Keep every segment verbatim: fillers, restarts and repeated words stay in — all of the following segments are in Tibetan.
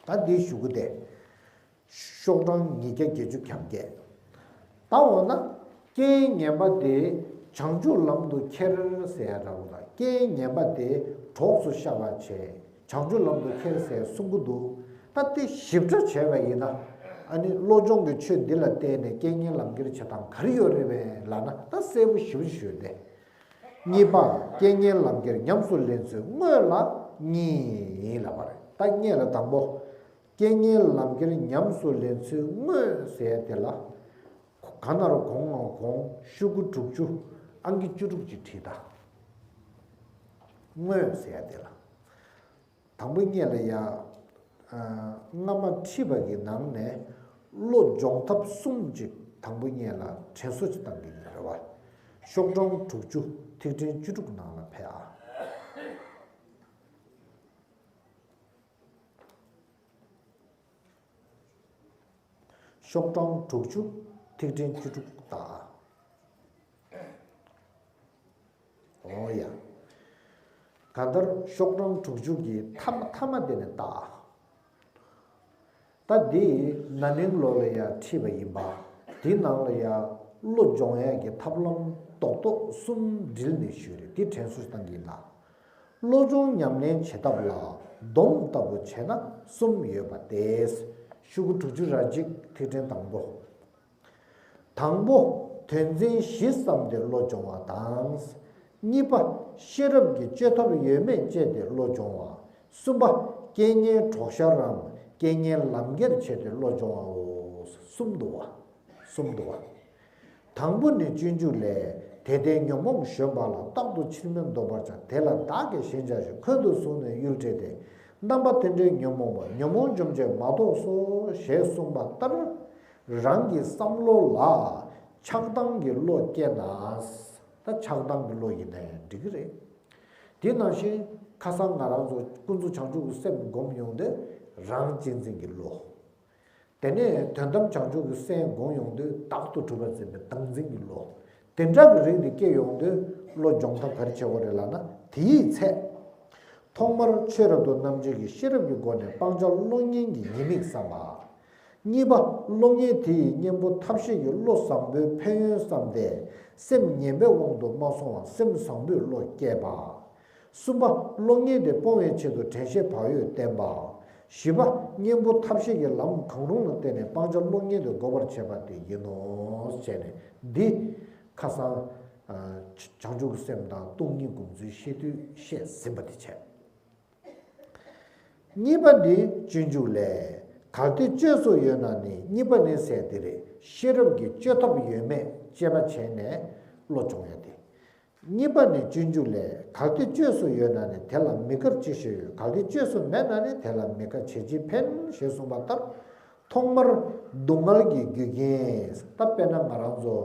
ད་འདི་ཞུ་གི་དེ། ཤོག་གྲངས་ཉིས་བརྒྱ་བརྒྱད་ཅུ་གྱ་བརྒྱད། ད་འོ་ན། རྐྱེན་ངན་པ་དེ་བྱང་ཆུབ་ལམ་དུ་ཁྱེར་ཟེར་ཡ་འདྲ་བོ་དང་། རྐྱེན་ངན་པ་དེ་གྲོགས་སུ་ཤར་བ་བྱས་བྱང་ཆུབ་ལམ་དུ་ཁྱེར་ཟེར་གསུང་གི་འདུག་ད་དེ་ཞིབ་ཕྲ་བྱས་པ་ཡིན་ན། ཨ་ནི་བློ་སྦྱོང་གི་ཆོས་འདི་ལ་བརྟེན་ནས་རྐྱེན་ངན་ལམ་ཁྱེར་བྱེད་སྟངས་ག་རེ་ཡོད་རེད་པས་ལབ་ན། ད་གསལ་པོ་ཞིབ་ཞུས་ཏེ། གཉིས་པ། རྐྱེན་ངན་ལམ་ཁྱེར་ཉམས་སུ་ལེན་ཚུལ་དངོས་ལ་གཉིས་ལབ་པ་རེད། ད་སྔོན་ལ་དང་པོ། རྐྱེན་ངན་ལམ་ཁྱེར་ཉམས་སུ་ལེན་ཚུལ་དངོས་ཟེར་དེ་ལ། ག་ན་རོ་གོང་ང་གོང་ཤོག་གུ་དྲུག་ཅུ། ཨང་ཀི་བཅུ་དྲུག་ཅིག་བྲིས་དང་། དངོས་ཟེར་དེ་ལ། དང་པོ་སྔོན་ལ་ཡ། ཨ། སྔ་མ་ཁྲིད་པ་གི་ནང་ནས་བློ་སྦྱོང་ཐབས་གསུམ་ཅིག་དང་པོ་སྔོན་ལ་དྲན་གསོ་ཅིག་བཏང་གི་ཡིན་རེད་བ། ཤོག་གྲངས་དྲུག་ཅུ། ཐིག་ཕྲེང་བཅུ་དྲུག་ནང་ལ་ཕེབས་ཨ། ཤོག་གྲངས་དྲུག་ཅུ། ཐིག་ཕྲེང་བཅུ་དྲུག་ལྟ། འོ་ཡ། གང་ལྟར་ཤོག་གྲངས་དྲུག་ཅུ་གི་མཐའ་མ་མཐའ་མ་དེ་ནས་ལྟ། ད་འདི་ན་ནིང་ལོ་ལ་ཡ་ཁྲིད་པ་ཡིན་པ། འདི་ནང་ལ་ཡ་བློ་སྦྱོང་ཡ་གི་ཐབས་ལམ་རྡོག་རྡོག་གསུམ་བསྒྲིལ་ནས་ཞུས་རེད། འདི་དྲན་གསོ་བཏང་གི་ཡིན་ལ། བློ་སྦྱོང་ཉམས་ལེན་བྱེད་ཐབས་ལ་སྡོམ་ལྟ་བུ་བྱས་ན་གསུམ་ཡོད་པ་སྟེ། ཤོག་གུ་དྲུག་ཅུ་རེ་གཅིག། ཐིག་ཕྲེང་དང་པོ། དང་པོ། དོན་འཛིན་གཞི་བསམ་སྟེ་བློ་སྦྱོང་བ་དང་། གཉིས་པ། ཤེས་རབ་ཀྱི་བཅོས་ཐབས་ཡོད་མེད་དཔྱད་དེ་བློ་སྦྱོང་བ། གསུམ་པ། རྐྱེན་ངན་གྲོགས་ཤར་རམ་རྐྱེན་ངན་ལམ་ཁྱེར་བྱས་ཏེ་བློ་སྦྱོང་བའོ། གསུམ་འདུག་བ། གསུམ་འདུག་བ། དང་པོ་ནི་སྤྱོད་འཇུག་ལས། དེ་ལྟའི་ཉོན་མོངས་གཞོམ་པ་ལ། རྟག་ཏུ་ཕྱིར་མི་ལྡོག་པར་བྱ། དེ་ལ་བདག་གིས་ཞེན་བྱ་ཞིང་། འཁོན་དུ་བཟུང་ནས་གཡུལ་བྲལ་ཏེ། རྣམ་པ་དེ་འདྲའི་ཉོན་མོངས་པ། ཉོན་མོངས་འཇོམས་བྱེད་མ་གཏོགས་སོ། ཞེས་གསུངས་པ་ལྟར། རང་གི་བསམ་བློ་ལ་ཆགས་སྡང་གི་བློ་སྐྱེས་ན། ད་ཆགས་སྡང་གི་བློ་ཡིན་ན་ཡང་འགྲིག་གི་རེད། དེ་ནང་བཞིན་ཁ་སང་ང་རང་ཚོ་ཀུན་རྫོབ་བྱང་ཆུབ་ཀྱི་སེམས་སྒོམ་ཡོང་དུས་རང་གཅེས་འཛིན་གྱི་བློ། དེ་ནས་དོན་དམ་བྱང་ཆུབ་ཀྱི་སེམས་སྒོམ་ཡོང་དུས་བདག་ཏུ་གྲུབ་པར་འཛིན་པའི་བདག་འཛིན་གྱི་བློ། དེ་འདྲ་གི་རིགས་འདི་སྐྱེ་ཡོང་དུས་བློ་སྦྱོང་ཐབས་ག་རེ་བྱེད་དགོས་རེད་ལབ་ན། དེའི་ཚེ། ཐོག་མར་ཆོས་རབ་ཏུ་རྣམ་འབྱེད་ཀྱི་ཤེས་རབ་ཀྱི་སྒོ་ནས་སྤང་བྱ་བློ་ངན་གྱི་ཉེས་དམིགས་བསམ་པ། གཉིས་པ། བློ་ངན་དེ་ཡི་གཉེན་པོ་ཐབས་ཤེས་ཀྱི་བློ་བཟང་པོའི་ཕན་ཡོན་བསམ་སྟེ། སེམས་ངན་པའི་དབང་དུ་མ་སོང་བར་སེམས་བཟང་པོའི་བློ་བསྐྱེད་པ། གསུམ་པ། བློ་ངན་དེ་སྤོང་བའི་ཆེད་དུ་དྲན་ཤེས་བག་ཡོད་བསྟེན་པ། བཞི་པ། གཉེན་པོ་ཐབས་ཤེས་ཀྱི་ལམ་གང་རུང་ལ་བརྟེན་ནས་སྤང་བྱ་བློ་ངན་དེ་འགོག་པར་བྱེད་པ་དེ་ཡིན་ནོ། ཞེས་ནས་འདི་ཁ་སང་། ཨ། བྱང་ཆུབ་ཀྱི་སེམས་དང་སྟོང་ཉིད་སྒོམ་ཚུལ་བཤད་དུས་བཤད་ཟིན་པ་དེ་བྱས། གཉིས་པ་འདི་སྤྱོད་འཇུག་ལས། གལ་ཏེ་བཅོས་སུ་ཡོད་ན་ནི། གཉིས་པ་ནི་ཟེར་དེ་རེད། ཤེས་རབ་ཀྱི་བཅོས་ཐབས་ཡོད་མེད་དཔྱད་པ་བྱས་ནས་བློ་སྦྱོང་ཡ་དེ། གཉིས་པ་ནི་སྤྱོད་འཇུག་ལས། གལ་ཏེ་བཅོས་སུ་ཡོད་ན་ནི། དེ་ལ་དམིགས་དཀར་ཅི་ཞིག་ཡོད། གལ་ཏེ་བཅོས་སུ་མེད་ན་ནི། དེ་ལ་དམིགས་དཀར་ཇི་ཞིག་ཕན། ཞེས་གསུངས་པ་ལྟར། ཐོག་མར་སྡུག་བསྔལ་གྱི་རྒྱུ་རྐྱེན། ད་དཔེར་ན་ང་རང་ཚོ་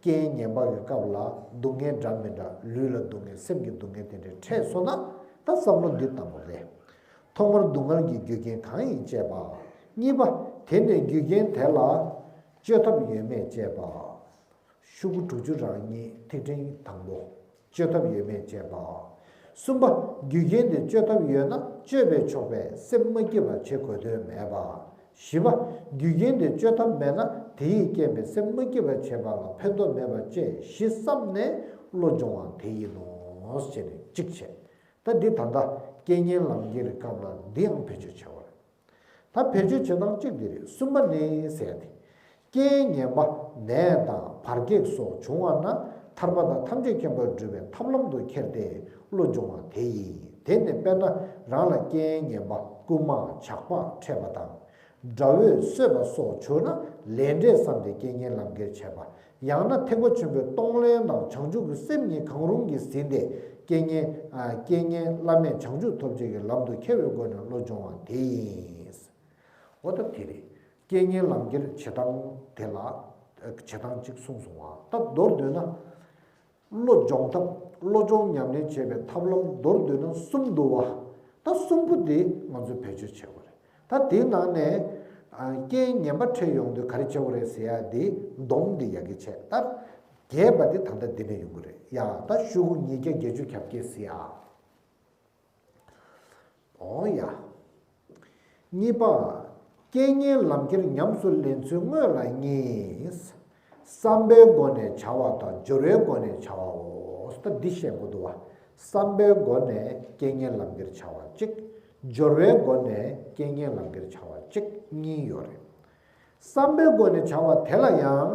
རྐྱེན་ངན་པ་གི་སྐབས་ལ་སྡུག་བསྔལ་འདྲ་མི་འདྲ། ལུས་ལ་སྡུག་བསྔལ། སེམས་ཀྱི་སྡུག་བསྔལ་དེ་འདྲ་འཕྲད་སོང་ན། ད་བསམ་བློ་འདི་བཏང་དགོས་རེད། ཐོག་མར་སྡུག་བསྔལ་གྱི་རྒྱུ་རྐྱེན་གང་ཡིན་དཔྱད་པ། གཉིས་པ། དེ་ནས་རྒྱུ་རྐྱེན་དེ་ལ་བཅོས་ཐབས་ཡོད་མེད་དཔྱད་པ། ཤོག་གུ་དྲུག་ཅུ་རེ་གཉིས། ཐིག་ཕྲེང་དང་པོ། བཅོས་ཐབས་ཡོད་མེད་དཔྱད་པ། གསུམ་པ། རྒྱུ་རྐྱེན་དེ་བཅོས་ཐབས་ཡོད་ན་བཅོས་པས་ཆོག་པས་སེམས་མ་སྐྱིད་པ་བྱེད་དགོས་དོན་མེད་པ། བཞི་པ། རྒྱུ་རྐྱེན་དེ་བཅོས་ཐབས་མེད་ན་དེ་ཡིས་རྐྱེན་པས་སེམས་མ་སྐྱིད་པ་བྱེད་པ་ལ་ཕན་ཐོགས་མེད་པ་བཅས་བཞི་བསམས་ནས་བློ་སྦྱོང་བ་དེ་ཡིན་ནོ། ཞེས་ནས་གཅིག་བྱས། ད་འདི་ད་ལྟ་རྐྱེན་ངན་ལམ་ཁྱེར་གྱི་སྐབས་ལ་འདི་ཡང་བེད་སྤྱོད་བྱ་བ་རེད། ད་བེད་སྤྱོད་བྱེད་སྟངས་གཅིག་འདི་རེད། གསུམ་པ་ནི་ཟེར་ཏེ། རྐྱེན་ངན་པ་ནད་དང་བར་གེགས་སོགས་བྱུང་བ་ན་ཐར་པ་དང་ཐམས་ཅད་མཁྱེན་པར་འགྲུབ་པའི་ཐབས་ལམ་དུ་འཁྱེར་ཏེ་བློ་སྦྱོང་བ་དེ་ཡིན། དེ་ནི་དཔེར་ན་རང་ལ་རྐྱེན་ངན་པ་རྐུན་མ་ཇག་པ་འཕྲད་པ་དང་། དགྲ་བོས་གསོད་པ་སོགས་བྱུང་ན་ལས་འབྲས་བསམ་སྟེ་རྐྱེན་ངན་ལམ་ཁྱེར་བྱེད་པ། ཡང་ན་ཐེག་པ་ཆེན་པོའི་གཏོང་ལེན་དང་བྱང་ཆུབ་ཀྱི་སེམས་གཉིས་གང་རུང་གིས་ཟིན་ཏེ་རྐྱེན་ངན། ཨ། རྐྱེན་ངན་བླ་མེད་བྱང་ཆུབ་ཐོབ་བྱེད་ཀྱི་ལམ་དུ་འཁྱེར་བའི་སྒོ་ནས་བློ་སྦྱོང་བ་དེ་ཡིན། འོ་ད་དེ་རེད། རྐྱེན་ངན་ལམ་ཁྱེར་བྱེད་སྟངས་དེ་ལ་བྱེད་སྟངས་གཅིག་གསུངས་སོང་བ། ད་མདོར་བསྡུས་ན། བློ་སྦྱོང་ཐབས། བློ་སྦྱོང་ཉམས་ལེན་བྱེད་པའི་ཐབས་ལམ་མདོར་བསྡུས་ན་གསུམ་འདུག་བ། ད་གསུམ་པོ་དེ་ང་ཚོས་བེད་སྤྱོད་བྱེད་དགོས་རེད། ད་དེའི་ནང་ནས། ཨ། རྐྱེན་ངན་པ་འཕྲད་ཡོང་དུས་ག་རེ་བྱེད་དགོས་རེད་ཟེར་ཡ་དེ་སྡོམ་དེ་ཡག་གི་བྱས། ད་རྒྱས་པ་དེ་ད་ལྟ་འདི་ནས་ཡོང་གི་རེད་ཡ། ད་ཤོག་གུ་ཉིས་བརྒྱ་བརྒྱད་ཅུ་གྱ་བརྒྱད་ཟེར་ཡ། འོ་ཡ། གཉིས་པ། རྐྱེན་ངན་ལམ་ཁྱེར་ཉམས་སུ་ལེན་ཚུལ་དངོས་ལ་གཉིས། བསམ་པའི་སྒོ་ནས་བྱ་བ་དང་སྦྱོར་བའི་སྒོ་ནས་བྱ་བའོ། ད་འདི་བཤད་དགོས་འདུག་བ། བསམ་པའི་སྒོ་ནས་རྐྱེན་ངན་ལམ་ཁྱེར་བྱ་བ་གཅིག། སྦྱོར་བའི་སྒོ་ནས་རྐྱེན་ངན་ལམ་ཁྱེར་བྱ་བ་གཅིག་གཉིས་ཡོད་རེད། བསམ་པའི་སྒོ་ནས་བྱ་བ་དེ་ལ་ཡང་།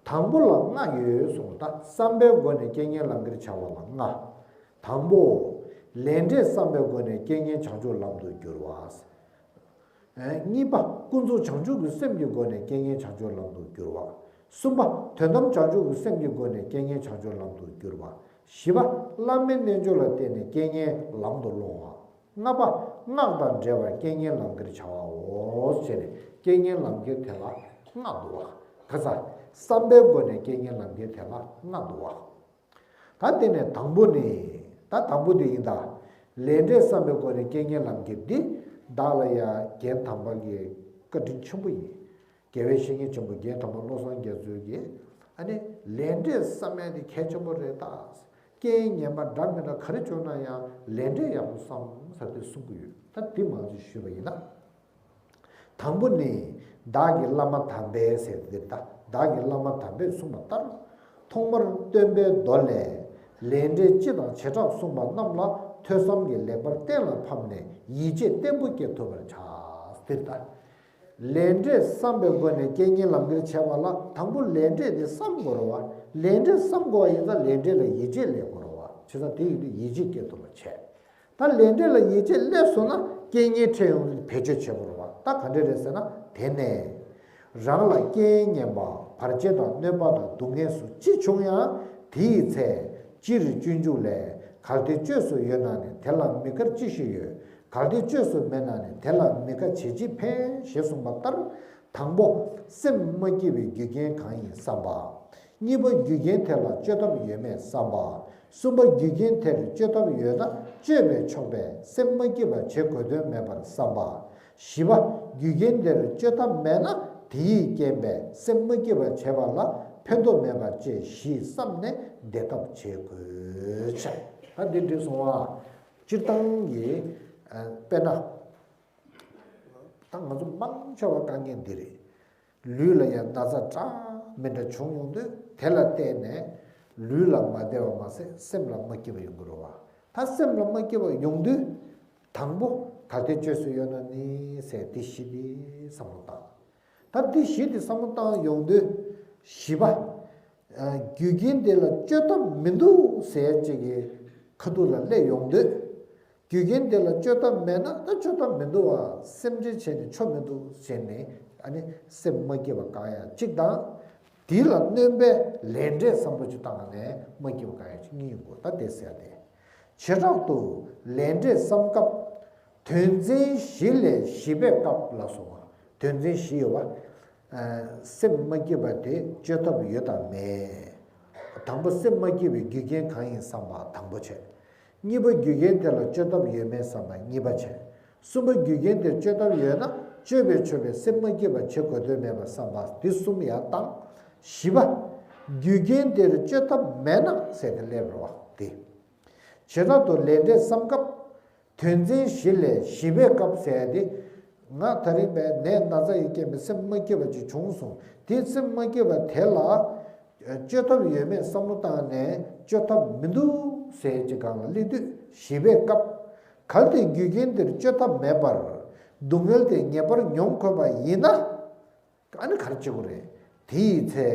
དང་པོ་ལ་ལྔ་ཡོད་གསུངས། ད་བསམ་པའི་སྒོ་ནས་རྐྱེན་ངན་ལམ་ཁྱེར་བྱ་བ་ལ་ལྔ། དང་པོ། ལས་འབྲས་བསམ་པའི་སྒོ་ནས་རྐྱེན་ངན་བྱང་ཆུབ་ལམ་དུ་བསྒྱུར་བ། གཉིས་པ། ཀུན་རྫོབ་བྱང་ཆུབ་ཀྱི་སེམས་ཀྱི་སྒོ་ནས་རྐྱེན་ངན་བྱང་ཆུབ་ལམ་དུ་བསྒྱུར་བ། གསུམ་པ། དོན་དམ་བྱང་ཆུབ་ཀྱི་སེམས་ཀྱི་སྒོ་ནས་རྐྱེན་ངན་བྱང་ཆུབ་ལམ་དུ་བསྒྱུར་བ། བཞི་པ། བླ་མེད་རྣལ་འབྱོར་ལ་བརྟེན་ནས་རྐྱེན་ངན་ལམ་དུ་སློང་བ། ལྔ་པ། སྔགས་དང་འབྲེལ་བར་རྐྱེན་ངན་ལམ་ཁྱེར་བྱ་བའོ། ཞེས་ནས་རྐྱེན་ངན་ལམ་ཁྱེར་དེ་ལ་ལྔ་འདུག་བ། ག་ས། བསམ་པའི་སྒོ་ནས་རྐྱེན་ངན་ལམ་ཁྱེར་དེ་ལ་ལྔ་འདུག་བ། ད་དེ་ནས་དང་པོ་ནི། ད་དང་པོ་དེ་ཡིན་ད། ལས་འབྲས་བསམ་པའི་སྒོ་ནས་རྐྱེན་ངན་ལམ་ཁྱེར་འདི། བདག་ལ་ཡང་རྒན་དམ་པ་གི་བཀའ་དྲིན་ཆེན་པོ་ཡིན། དགེ་བའི་བཤེས་གཉེན་ཆེན་པོ་རྒན་དམ་པ་བློ་བཟང་རྒྱ་མཚོས་ཀྱིས། ཨ་ནི། ལས་འབྲས་བསམ་ཡས་དེ་གལ་ཆེན་པོ་རེད་ད། རྐྱེན་ངན་པ་འདྲ་མི་འདྲ་ག་རེ་བྱུང་ན་ཡང་ལས་འབྲས་ཡག་པོ་བསམ་ཟེར་ཏེ་གསུང་གི་ཡོད། ད་འདི་མང་ཆེ་ཞུས་པ་ཡིན་ན། དང་པོ་ནི། བདག་གི་བླ་མ་དམ་པས་ཟེར་འདིར་ད། བདག་གི་བླ་མ་དམ་པས་གསུངས་པ་ལྟར། ཐོག་མར་སྟོན་པའི་མདོ་ལས། ལས་འབྲས་སྤྱི་དང་བྱེ་བྲག་གསུངས་པ་རྣམས་ལ་ཐོས་བསམ་གྱིས་ལེགས་པར་གཏན་ལ་ཕབ་ནས་ཡིད་ཆེས་བརྟན་པོ་སྐྱེ་ཐུབ་པར་བྱ། འདིར་ད། ལས་འབྲས་བསམ་པའི་སྒོ་ནས་རྐྱེན་ངན་ལམ་ཁྱེར་བྱས་པ་ལ་དང་པོ་ལས་འབྲས་དེ་བསམ་དགོས་རེད་བ། ལས་འབྲས་བསམ་དགོས་པ་ཡིན་ཙང་ལས་འབྲས་ལ་ཡིད་ཆེས་སླེབས་དགོས་རེད་བ། བྱས་ཙང་དེ་ཡིན་དུས་ཡིད་ཆེས་སྐྱེ་ཐུབ་པ་བྱས། ད་ལས་འབྲས་ལ་ཡིད་ཆེས་སླེབས་སོང་ན་རྐྱེན་ངན་འཕྲད་ཡོང་དུས་བེད་སྤྱོད་བྱེད་དགོས་རེད་བ། ད་ག་འདྲ་རེད་ཟེར་ན། དེ་ནས་རང་ལ་རྐྱེན་ངན་པ་བར་ཆད་དང་གནོད་པ་དང་སྡུག་བསྔལ་སོགས་ཅི་བྱུང་ཡང་དེ་ཡི་ཚེ་སྤྱིར་སྤྱོད་འཇུག་ལས། གལ་ཏེ་བཅོས་སུ་ཡོད་ན་ནི་དེ་ལ་མི་དགར་ཅི་ཞིག་ཡོད། གལ་ཏེ་བཅོས་སུ་མེད་ན་ནི་དེ་ལ་མི་དགའ་བྱེད་ཅིས་ཕན། ཞེས་གསུངས་པ་ལྟར། དང་པོ། སེམས་མ་སྐྱིད་པའི་རྒྱུ་རྐྱེན་གང་ཡིན་བསམ་པ། གཉིས་པ། རྒྱུ་རྐྱེན་དེ་ལ་བཅོས་ཐབས་ཡོད་མེད་བསམ་པ། གསུམ་པ། རྒྱུ་རྐྱེན་དེར་བཅོས་ཐབས་ཡོད་ན་བཅོས་པས་ཆོག་པས་སེམས་མ་སྐྱིད་པ་བྱེད་དགོས་དོན་མེད་པར་བསམ་པ། བཞི་པ། རྒྱུ་རྐྱེན་དེར་བཅོས་ཐབས་མེད་ན་དེ་ཡི་རྐྱེན་པས་སེམས་མ་སྐྱིད་པ་བྱེད་པ་ལ་ཕན་ཐོགས་མེད་པ་བཅས་བཞི་བསམ་ནས་བདེ་ཐབས་བྱེད་དགོས། ད་འདི་འགྲིག་སོང་ཨ། སྤྱིར་བཏང་གི་དཔེར་ན། ད་ང་ཚོ་མང་ཆེ་བ་དཀའ་ངལ་འདི་རེད། ལུས་ལ་ཡང་ན་ཚ་འདྲ་མི་འདྲ་བྱུང་ཡོང་དུས་དེ་ལ་བརྟེན་ནས་ལུས་ལ་མ་བདེ་བ་མ་ཟད་སེམས་ལ་མ་སྐྱིད་པ་ཡོང་གི་རེད་བ། ད་སེམས་ལ་མ་སྐྱིད་པ་ཡོང་དུས་དང་པོ་གལ་ཏེ་བཅོས་སུ་ཡོད་ན་ནི་ཟེར་འདི་བཞི་འདི་བསམ་བློ་བཏང་། ད་འདི་བཞི་འདི་བསམ་བློ་བཏང་ཡོང་དུས་བཞི་པ། རྒྱུ་རྐྱེན་དེ་ལ་བཅོས་ཐབས་མི་འདུག་ཟེར་ཅིག་གི་ཁ་ཐུག་ལ་སླེབས་ཡོང་དུས། རྒྱུ་རྐྱེན་དེ་ལ་བཅོས་ཐབས་མེད་ན་ད་བཅོས་ཐབས་མི་འདུག་བ། སེམས་ཁྲལ་བྱས་ནས་ཆོ་མི་འདུག་ཟེར་ནས་ཨ་ནི་སེམས་མ་སྐྱིད་པ་བཀག་ཡ་གཅིག་དང་། དེ་ལ་སྣོན་པའི་ལས་འབྲས་བསམ་བློ་ཅིག་བཏང་ནས་མ་སྐྱིད་པ་བཀག་ཡ་གཅིག་གཉིས་ཡོང་དགོས། ད་དེ་ཟེར་ཏེ། བྱེ་བྲག་ཏུ་ལས་འབྲས་བསམ་སྐབས། དོན་ཚན་བཞི་ལས་བཞི་པའི་སྐབས་ལ་སོགས་པ། དོན་ཚན་བཞི་ཡོད་པ། སེམས་མ་སྐྱིད་པ་དེ་བཅོས་ཐབས་ཡོད་དམ་མེད། དང་པོ་སེམས་མ་སྐྱིད་པའི་རྒྱུ་རྐྱེན་གང་ཡིན་བསམ་པ་དང་པོ་བྱས། གཉིས་པ་རྒྱུ་རྐྱེན་དེ་ལ་བཅོས་ཐབས་ཡོད་མེད་བསམ་པ་གཉིས་པ་བྱས། གསུམ་པ་རྒྱུ་རྐྱེན་དེར་བཅོས་ཐབས་ཡོད་ན་བཅོས་པས་ཆོག་པའི་སེམས་མ་སྐྱིད་པ་བྱེད་དགོས་དོན་མེད་པ་བསམ་པ་འདི་གསུམ་ཡར་བཏང་། བཞི་པ། རྒྱུ་རྐྱེན་དེར་བཅོས་ཐབས་མེད་ན་ཟེར་ཏེ་སླེབས་རོགས་ཏེ། བྱེ་བྲག་ཏུ་ལས་འབྲས་བསམ་སྐབས། དོན་ཚན་བཞི་ལས་བཞི་པའི་སྐབས་ཟེར་ཏེ། ང་ད་རིང་བས་ནད་ན་ཚ་ཡིས་རྐྱེན་པས་སེམས་མ་སྐྱིད་པ་ཅིག་བྱུང་སོང་། དེ་སེམས་མ་སྐྱིད་པ་དེ་ལ། བཅོས་ཐབས་ཡོད་མེད་བསམ་བློ་བཏང་ནས་བཅོས་ཐབས་མི་འདུག་ཟེར་གྱི་སྒང་ལ་སླེབས་དུས་བཞི་པའི་སྐབས། གལ་ཏེ་རྒྱུ་རྐྱེན་དེར་བཅོས་ཐབས་མེད་པར། སྡུག་བསྔལ་དེ་ངེས་པར་མྱོང་དགོས་པ་ཡིན་ན། ཨ་ནི་ག་རེ་བྱེད་དགོས་རེད། དེ་ཡི་ཚེ་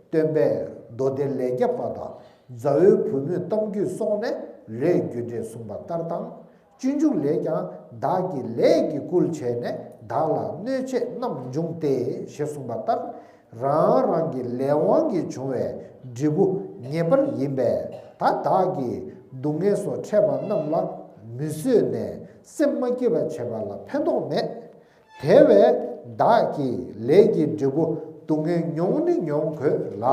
སྟོན་པས་མདོ་སྡེ་ལས་བརྒྱ་པ་དང་མཛའ་བོའི་བུ་མོའི་གཏམ་རྒྱུད་སོགས་ནས་ལས་རྒྱུ་འབྲས་གསུངས་པ་ལྟར་དང་། སྤྱོད་འཇུག་ལས་ཀྱང་བདག་གིས་ལས་ཀྱི་བསྐུལ་བྱས་ནས་བདག་ལ་གནོད་བྱེད་རྣམས་འབྱུང་སྟེ་ཞེས་གསུངས་པ་ལྟར། རང་རང་གི་ལས་དབང་གིས་བྱུང་བའི་འབྲས་བུ་ངེས་པར་ཡིན་པས། ད་བདག་གིས་སྡུག་བསྔལ་སོགས་འཕྲད་པ་རྣམས་ལ་མི་བཟོད་ནས་སེམས་མ་སྐྱིད་པ་བྱེད་པ་ལ་ཕན་ཐོགས་མེད། དེ་བས་བདག་གིས་ལས་ཀྱི་འབྲས་བུ་སྡུག་བསྔལ་མྱོང་ནི་མྱོང་དགོས་ལ།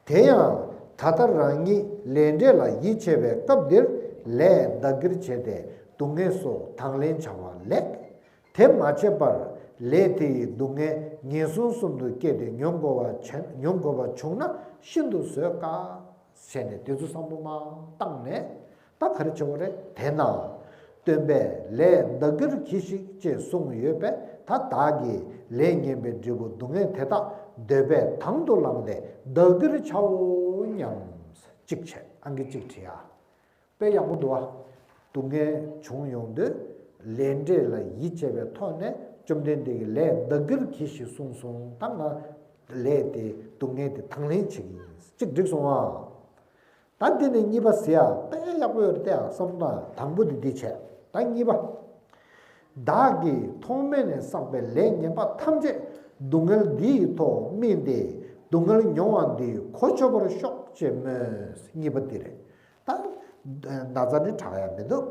དེ་ཡང་ད་ལྟ་རང་ཉིད་ལས་འབྲས་ལ་ཡིད་ཆེས་པའི་སྐབས་འདིར་ལས་བདག་གིར་བྱས་ཏེ་སྡུག་བསྔལ་སོགས་དང་ལེན་བྱ་བ་ལེགས། དེ་མ་བྱས་པར་ལས་དེ་ཡི་སྡུག་བསྔལ་ངན་སོང་གསུམ་དུ་སྐྱེས་ཏེ་མྱོང་དགོས་པ་བྱས་མྱོང་དགོས་པ་བྱུང་ན་ཤིན་ཏུ་བཟོད་དཀའ། ཟེར་ནས་དེ་ཚོ་བསམ་བློ་མར་བཏང་ནས་ད་ག་རེ་བྱེད་དགོས་རེད། དེས་ན་ སྟོན་པས་ལས་བདག་གིར་གྱིས་ཤིག་ཅེས་གསུངས་ཡོད་པས། ད་བདག་གིས་ལས་ངན་པའི་འབྲས་བུ་སྡུག་བསྔལ་དེ་དག་འདོད་པས་དང་དུ་བླངས་ཏེ་བདག་གིར་བྱའོ་སྙམ། གཅིག་བྱས། ཨང་ཀི་གཅིག་བྲིས་ཨ། དཔེ་ཡག་པོ་འདུག་ཨ། སྡུག་བསྔལ་བྱུང་ཡོང་དུས་ལས་འབྲས་ལ་ཡིད་ཆེས་པའི་ཐོག་ནས་བཅོམ་ལྡན་འདས་ཀྱིས་ལས་བདག་གིར་གྱིས་ཤིག་གསུངས་སོང་། ད་ང་ལས་དེ་སྡུག་བསྔལ་དེ་དང་ལེན་བྱེད་ཀྱི་ཡིན། གཅིག་འགྲིག་སོང་ཨ། ད་འདི་ནས་གཉིས་པ་ཟེར་ཡ་དཔེ་ཡག་པོ་ཡོད་རེད་དེ། བསམ་བློ་བཏང་། དང་པོ་འདི་འདི་བྱས། ད་གཉིས་པ། བདག་གིས་ཐོག་མེད་ནས་བསགས་པའི་ལས་ངན་པ་ཐམས་ཅད་སྡུག་བསྔལ་འདི་ཡི་ཐོག་སྨིན་ཏེ་སྡུག་བསྔལ་མྱོང་བ་འདི་གོ་ཆོད་པར་ཤོག་ཅེས་སྨོས། གཉིས་པ་འདི་རེད། ད་ན་ཚ་ནི་དྲག་ཡ་མི་འདུག་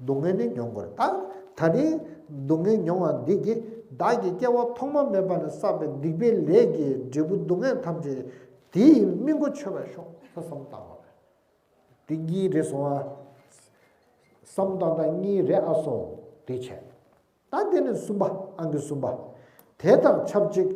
སྡུག་བསྔལ་ནི་མྱོང་དགོས་རེད། ད་ད་རིང་སྡུག་བསྔལ་མྱོང་བ་འདི་གིས་བདག་གིས་སྐྱེ་བ་ཐོག་མ་མེད་པ་ནས་བསགས་པའི་སྡིག་པའི་ལས་ཀྱི་འབྲས་བུ་སྡུག་བསྔལ་ཐམས་ཅད་དེ་ཡི་སྨིན་གོ་ཆོད་པར་ཤོག་ཟེར་བསམ་བཏང་བ་རེད། འདི་གཉིས་རེད་སོང་ཨ། བསམ་བཏང་སྟངས་གཉིས་རེད་ཨ་སོང་། དེ་བྱས། ད་དེ་ནས་གསུམ་པ། ཨང་ཀི་གསུམ་པ། དེ་དང་ཆབས་ཅིག་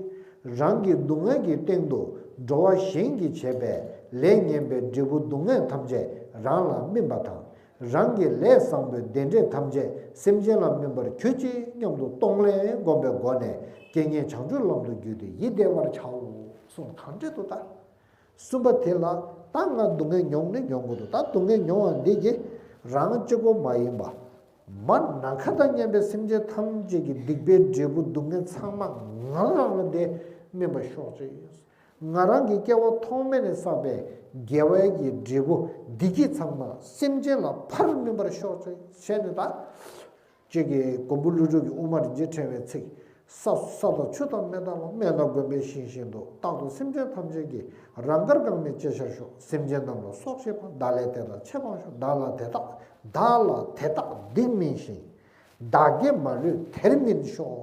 རང་གི་སྡུག་བསྔལ་གྱི་སྟེང་དུ་འགྲོ་བ་གཞན་གྱིས་བྱས་པའི་ལས་ངན་པའི་འབྲས་བུ་སྡུག་བསྔལ་ཐམས་ཅད་རང་ལ་སྨིན་པ་དང་། རང་གི་ལས་བཟང་པོའི་བདེ་འབྲས་ཐམས་ཅད་སེམས་ཅན་ལ་སྨིན་པར་གྱུར་ཅིག་སྙམ་དུ་གཏོང་ལེན་བསྒོམ་པའི་སྒོ་ནས་རྐྱེན་ངན་བྱང་ཆུབ་ལམ་དུ་བསྒྱུར་ཏེ་ཡིད་བདེ་བར་བྱའོ་གསུངས། གང་འདྲ་འདུག་ད། གསུམ་པ་དེ་ལ་ད་ང་སྡུག་བསྔལ་མྱོང་ནི་མྱོང་དགོས་འདུག་ད་སྡུག་བསྔལ་མྱོང་བ་འདི་གིས་རང་གཅིག་པོ་མ་ཡིན་པ། མ་ནམ་མཁའ་དང་མཉམ་པའི་སེམས་ཅན་ཐམས་ཅད་ཀྱི་སྡིག་པའི་འབྲས་བུ་སྡུག་བསྔལ་ཚང་མ་ང་རང་ལ་དེ་སྨིན་པར་ཤོག་ཅིག་ང་རང་གི་སྐྱེ་བ་ཐོག་མེད་ནས་བསགས་པའི་དགེ་བའི་གི་འབྲས་བུ་བདེ་སྐྱིད་ཚང་མ་སེམས་ཅན་ལ་ཕར་སྨིན་པར་ཤོག་ཅིག་བྱས་ནས་ད། ཅིག་གིས་མགོན་པོ་ཀླུ་སྒྲུབ་ཀྱི་དབུ་མ་རིན་ཆེན་ཕྲེང་བའི་ཚིག་ས་ས་དང་ཆུ་དང་མེ་དང་ལ་སྨན་དང་དགོན་པའི་ཞིང་བཞིན་དུ། རྟག་ཏུ་སེམས་ཅན་ཐམས་ཅད་ཀྱི་རང་དགར་གང་མེད་བྱེད་ཤར་ཤོག་སེམས་ཅན་རྣམས་ལ་སྲོག་ཤེས་པ། བདག་ལས་དེ་དག་ཆད་པར་ཤོག་བདག་ལ་དེ་དག་བདག་ལ་དེ་དག་སྡིག་མིན་ཞིང་། བདག་བསྐྱེད་མ་ལུས་དེར་སྨིན་ཤོག་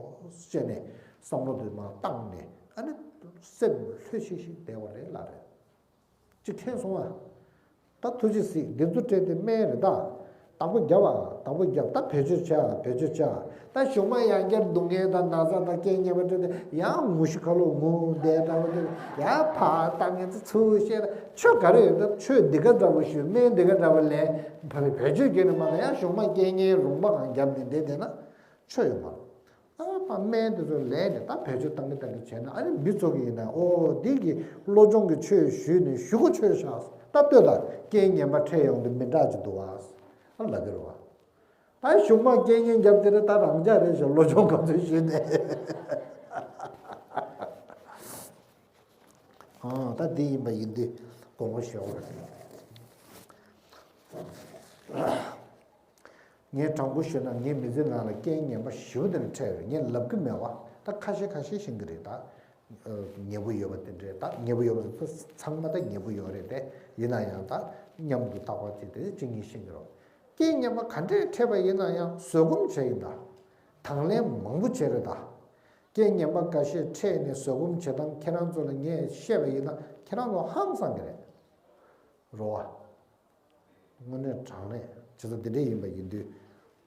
ཅེས་ནས་བསམ་བློ་དུ་མ་བཏང་ནས་ཨ་ནི་སེམས་ལྷོད་ཤིག་ཤིག་བསྡད་པ་རེད་ལ་རེད། ཅིག་མཁྱེན་སོང་ཨ། ད་ཐུགས་རྗེ་གཟིགས། འདི་ཚོ་སྤྲད་དེ་སྨན་རེད་ད། བདག་པོ་རྒྱབ་ཨ། བདག་པོ་རྒྱབ། ད་བེད་སྤྱོད་བྱ། བེད་སྤྱོད་བྱ། ད་གཞུག་མ་ཡང་བསྐྱར་སྡུག་བསྔལ་དང་ན་ཚ་དང་རྐྱེན་ངན་པ་སྤྲད་དེ་ཡང་ངུ་ཤི་ཁ་ལོ་ངུ་བསྡད་འདྲ་བོ་དེ་ཡང་ཕར་ལྟ་ངན་ཚོ་ཚུར་བཤད། ད་ཆོས་ག་རེ་ཡོད། ད་ཆོས་འདི་ག་འདྲ་བོ་ཞུ། སྨན་འདི་ག་འདྲ་བོ་ལེན། ཕ་རེ་བེད་སྤྱོད་རྒྱབ་ནས་མ་ལ་ཡང་གཞུག་མ་རྐྱེན་ངན་རུང་པ་གང་རྒྱབ་ནས་བསྡད་བསྡད་ན་ཆོས་ཡོད་མ་རེད། ཨ་ཕ་སྨན་དེ་ཚོ་ལས་ནས་ད་བེད་སྤྱོད་བཏང་གི་བཏང་གི་བྱས་ན་ཨ་ནི་མི་ཚོ་གི་ཡིན་ན་ཨོ་འདི་གི་བློ་སྦྱོང་གི་ཆོས་ཞུས་ནས་ཞུ་གོ་ཆོད་ཤག་ད་ལྟོས་ད་རྐྱེན་ངན་པ་འཕྲད་ཡོང་དུས་མི་འདྲ་ཅིག་འདུག་ཨ། ཨ་ལབ་གི་རེད་བ། ད་གཞུག་མ་རྐྱེན་ངན་རྒྱབ་དེ་ནི་ད་རང་ཅག་རེད་ཞེས་བློ་སྦྱོང་ག་ཚོད་ཞུས་ནས། ཨ་ད་འདི་ཡིན་པ་ཡིན་དུས་དགོངས་པ་ཞུ་བ་རེད། ངས་དྲང་པོ་ཞུས་ན་ངའི་མི་ཚེ་ནང་ལ་རྐྱེན་ངན་པ་ཞེ་པོ་དེ་འདྲ་འཕྲད་ཡོད་རེད། ངས་ལབ་ཀྱི་མེད་པ། ད་ཁ་ཤས་ཁ་ཤས་ཤེས་ཀྱི་རེད་ད། ཉེ་པོ་ཡོད་པ་དེ་འདྲས་ད་ཉེ་པོ་ཡོད་པ་དེ་ཚོ་ཚང་མ་ད་ཉེ་པོ་ཡོད་རེད་དེ། ཡིན་ན་ཡང་ད་མཉམ་དུ་རྟག་པར་དེ་དེ་གཅིག་གཉིས་ཤེས་ཀྱི་རེད། རྐྱེན་ངན་པ་ག་འདྲས་འཕྲད་པ་ཡིན་ན་ཡང་བཟོད་སྒོམ་བྱས་ཡིན་ད། དང་ལེན་མང་པོ་བྱས་རེད་ད། རྐྱེན་ངན་པ་འགའ་ཤས་འཕྲད་ནས་བཟོད་སྒོམ་བྱེད་སྟངས་ཁྱེད་རང་ཚོ་ལ་ངས་བཤད་པ་ཡིན་ན་ཁྱེད་རང་ཚོ་ཧང་སང་གི་རེད། རོ་བ། དངོས་གནས་དྲང་གནས་བྱས་ཙང་འདི་འདྲ་ཡིན་པ་ཡིན་དུས།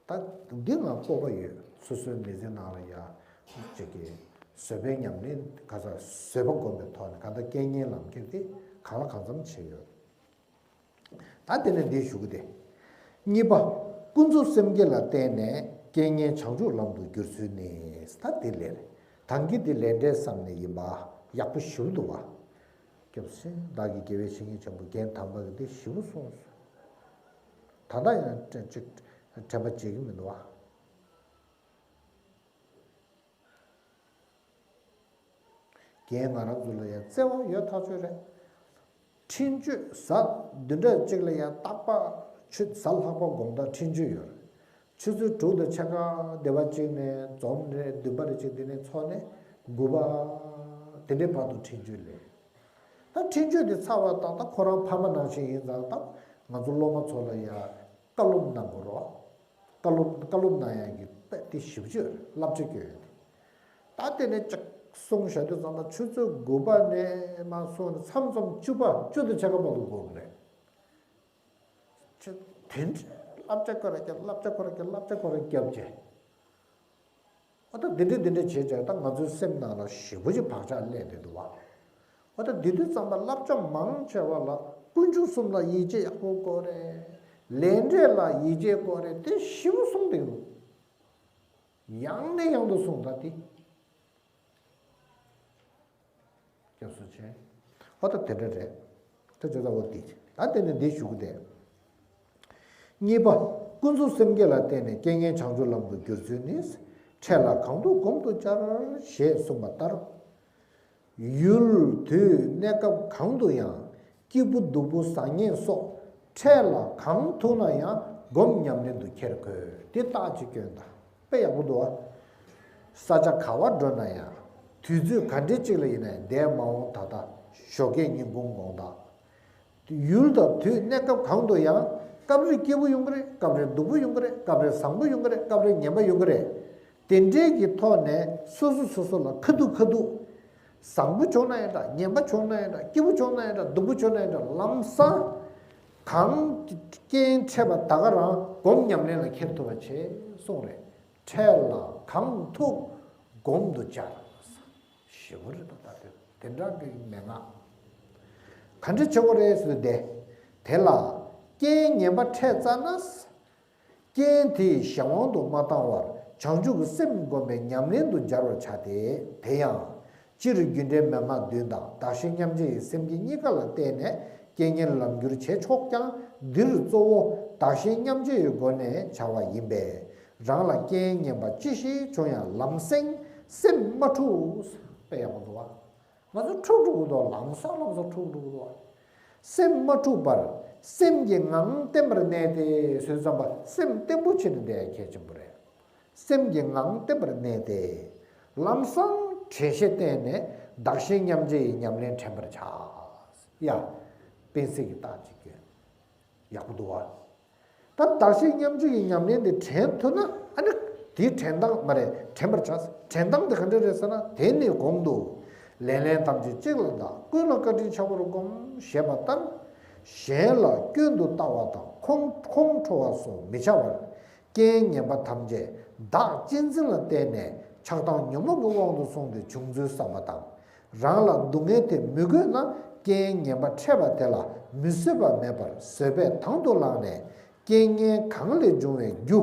ད་འདི་ང་སྤོབས་པ་ཡོད། སོ་སོའི་མི་ཚེ་ནང་ལ་ཡ། ཅིག་གི་བཟོད་པའི་ཉམས་ལེན་ག་ཚ་བཟོད་པ་སྒོམ་པའི་ཐོག་ནས་གང་ལྟར་རྐྱེན་ངན་ལམ་ཁྱེར་དེ་གང་ལ་གང་འཚམ་བྱས་ཡོད། ད་དེ་ནས་འདི་ཞུ་གི་དེ། གཉིས་པ། ཀུན་རྫོབ་སེམས་བསྐྱེད་ལ་བརྟེན་ནས་རྐྱེན་ངན་བྱང་ཆུབ་ལམ་དུ་བསྒྱུར་ཚུལ་ནི། ད་དེ་ལས་རེད། ད་གིན་དེ་ལས་འབྲས་བསམ་ནས་ཡིན་པ་ཡག་པོ་ཞིབ་འདུག་བ། སྐྱབས་སེ་བདག་གིས་དགེ་བའི་བཤེས་གཉེན་ཆེན་པོ་རྒན་དམ་པ་གིས་འདི་ཞིབ་པོ་གསུངས་སོང་། ད་ལྟ་ཡང་དྲན་ཅིག་དྲན་པ་བརྗེད་ཀྱི་མི་འདུག་བ། རྒན་ང་རང་ཚོ་ལ་ཡང་བརྩེ་བ་ཡོད་ཐག་ཆོད་རེད། འཕྲིན་བཅོལ་གཟའ་བདུན་ཕྲག་གཅིག་ལ་ཡང་རྟག་པར་ཆུ་གཟའ་ལྷག་པ་དགོང་དག་འཕྲིན་བཅོལ་ཡོད་རེད། ཆུ་ཚོད་དྲུག་དང་ཕྱེད་ཀ་སྡེ་པ་གཅིག་ནས་འཛོམས་རེད། བདུན་པ་རེ་གཅིག་དེ་ནས་ཚོགས་ནས་དགུ་པ་དེ་འདྲའི་བར་དུ་འཕྲིན་བཅོལ་ལས། ད་འཕྲིན་བཅོལ་དེ་ཚར་བ་དང་ད་ཁོ་རང་ཕ་མ་ནང་བཞིན་ཡིན་ཙང་ད་ང་ཚོ་སློབ་མ་ཚོ་ལ་ཡང་བཀའ་སློབ་གནང་དགོས་རོགས། བཀའ་སློབ་བཀའ་སློབ་གནང་ཡག་གི་དཔེ་དེ་ཞིབ་ཆ་ཡོད་རེད། བསླབ་བྱ་སྐྱོན་ཡོད་རེད། ད་དེ་ནས་ཅིག་གསུངས་བཞག་དུས་ཙམ་ལ་ཆུ་ཚོད་དགུ་པ་ནས་མ་སོང་ནས་མཚམས་མཚམས་བཅུ་པ་བཅུ་དང་ཕྱེད་ཀ་བར་དུ་འགོར་གི་རེད། ཆུ་དེ་འདྲ་བསླབ་བྱ་ཁོ་ར་རྒྱབ། བསླབ་བྱ་ཁོ་ར་རྒྱབ། བསླབ་བྱ་ཁོ་ར་རྒྱབ་བྱས། ཨ་ད་འདི་འདྲ་འདི་འདྲ་བྱས་བྱས་ད་ང་ཚོའི་སེམས་ནང་ལ་ཞེ་པོ་ཅིག་བག་ཆགས་སླེབས་བསྡད་འདུག་བ། ཨ་ད་འདི་དུས་ཙམ་པ་བསླབ་བྱ་མང་ཆེ་བ་ལ་དཀོན་མཆོག་གསུམ་ལ་ཡིད་ཆེས་ཡག་པོ་དགོས་རེད། ལས་འབྲས་ལ་ཡིད་ཆེས་དགོས་རེད་དེ་ཞིབ་གསུངས་འདུག་ཡང་ནས་ཡང་དུ་གསུངས་ད་དེ། སྐྱབས་སུ་མཆི། ཨོ་ད་དེ་འདྲ་རེད། ད་ཅོ་ད་འོ་དེ། ད་དེ་ནས་འདི་ཞུ་གི་དེ། གཉིས་པ། ཀུན་རྫོབ་སེམས་བསྐྱེད་ལ་བརྟེན་ནས་རྐྱེན་ངན་བྱང་ཆུབ་ལམ་དུ་བསྒྱུར་ཚུལ་ནི། འཕྲལ་ལ་གང་ཐུབ་སྒོམ་དུ་བྱ་ཞེས་གསུངས་པ་ལྟར། ཡུལ་དུས་གནས་སྐབས་གང་དུ་ཡང་སྐྱིད་པོ་སྡུག་པོ་བཟང་ངན་སོགས་འཕྲལ་ལ་གང་ཐུག་ན་ཡང་སྒོམ་ཉམས་ལེན་དུ་འཁྱེར་དགོས་དེ་རྟགས་ཅིག་སྐྱོན་དང་དཔེ་ཡག་པོ་འདུག་ཨ། ས་ཆ་ག་བར་འགྲོ་ན་ཡང་དུས་ཚོད་ག་འདྲའི་གཅིག་ལ་ཡིན་ན་ཡང་འདས་མ་འོངས་ད་ལྟ་ཞོགས་ཀས་ཉིན་གུང་དགོང་དག་ཡུལ་དང་དུས་གནས་སྐབས་གང་དུ་ཡང་སྐབས་རེ་སྐྱིད་པོ་ཡོང་གི་རེད། སྐབས་རེ་སྡུག་པོ་ཡོང་གི་རེད། སྐབས་རེ་བཟང་པོ་ཡོང་གི་རེད། སྐབས་རེ་ངན་པ་ཡོང་གི་རེད། དེ་འདྲའི་གི་ཐོག་ནས་སོ་སོ་སོ་སོ་ལ་ཁ་ཐུག་ཁ་ཐུག་བཟང་པོ་བྱུང་ན་ཡང་འདྲ། ངན་པ་བྱུང་ན་ཡང་འདྲ། སྐྱིད་པོ་བྱུང་ན་ཡང་འདྲ། སྡུག་པོ་བྱུང་ན་ཡང་འདྲ། ལམ་སང་གང་རྐྱེན་འཕྲད་པ་ད་ག་རང་སྒོམ་ཉམས་ལེན་ལ་འཁྱེར་ཐུབ་པ་བྱེད་གསུངས་རེད། འཕྲལ་ལ་གང་ཐུག་སྒོམ་དུ་བྱ། ཞེ་པོ་རེད་ད། ད་དེ་དེ་འདྲ་གི་མན་ངག་ག་འདྲ་བྱེད་དགོས་རེད་ཟེར་ཏེ། དེ་ལ་རྐྱེན་ངན་པ་འཕྲད་ཙ་ན། རྐྱེན་དེའི་གཞན་དབང་དུ་མ་བཏང་བར་བྱང་ཆུབ་ཀྱི་སེམས་བསྒོམ་པའི་ཉམས་ལེན་དུ་སྦྱར་བར་བྱ་སྟེ། དེ་ཡང་སྤྱིར་རྒྱུ་འབྲས་མན་ངག་བདུན་དང་བདག་གཞན་མཉམ་བརྗེ་ཡི་སེམས་བསྐྱེད་གཉིས་ཀ་ལ་བརྟེན་ནས་རྐྱེན་ངན་ལམ་བསྒྱུར་བྱེད་ཆོག་ཀྱང་། འདིར་གཙོ་བོ་བདག་གཞན་མཉམ་བརྗེ་ཡི་སྒོ་ནས་བྱ་བ་ཡིན་པས། རང་ལ་རྐྱེན་ངན་པ་ཅི་ཞིག་བྱུང་ཡང་ལམ་སེང་སེམས་མ་འཁྲུགས། དཔེ་ཡག་པོ་འདུག་བ། ང་ཚོ་འཁྲུག་འགྲོ་གི་འདུག་ལམ་སང་ལམ་སང་འཁྲུག་འགྲོ་གི་འདུག་སེམས་མ་འཁྲུགས་པར་སེམས་ཀྱི་ངང་བརྟན་པར་གནས་ཏེ་ཟེར་ཙམ་པ་སེམས་བརྟན་པོ་བྱས་ནས་བསྡད་ཡ་གལ་ཆེན་པོ་རེད། སེམས་ཀྱི་ངང་བརྟན་པར་གནས་ཏེ། ལམ་སང་དྲན་ཤེས་བསྟེན་ནས་བདག་གཞན་མཉམ་བརྗེ་ཡི་ཉམས་ལེན་དྲན་པར་བྱ། ཡ། དཔེ་གསལ་གྱི་རྟགས་ཅིག་སྐྱོན། ཡག་པོ་འདུག་བ། ད་བདག་གཞན་མཉམ་བརྗེ་ཡི་ཉམས་ལེན་དེ་དྲན་ཐུབ་ན་ཨ་ནི་དེའི་དྲན་སྟངས་མ་རེད། དྲན་པར་བྱ། དྲན་སྟངས་དེ་ག་འདྲ་རེད་ཟེར་ན། དེ་ནི་གོང་དུ། ལེན་ལེན་ཐམས་ཅད་གཅིག་ལ་བདག །ཀུན་ལ་བཀའ་དྲིན་ཆེ་བར་བསྒོམ། ཞེས་པ་ལྟར། གཞན་ལ་སྐྱོན་དུ་ལྟ་བ་དང་ཁོང་ཁོང་ཁྲོ་བ་སོགས་མི་བྱ་བར། རྐྱེན་ངན་པ་ཐམས་ཅད་བདག་གཅེས་འཛིན་ལ་བརྟེན་ནས་ཆགས་སྡང་ཉོན་མོངས་ཀྱི་དབང་དུ་སོང་སྟེ་བྱུང་ཚུལ་བསམ་པ་དང་། རང་ལ་སྡུག་བསྔལ་དེ་མི་དགོས་ན་རྐྱེན་ངན་པ་འཕྲད་པ་དེ་ལ་མི་བཟོད་པ་མེད་པར་བཟོད་པས་དང་དུ་བླངས་ནས། རྐྱེན་ངན་གང་ལས་བྱུང་བའི་རྒྱུ་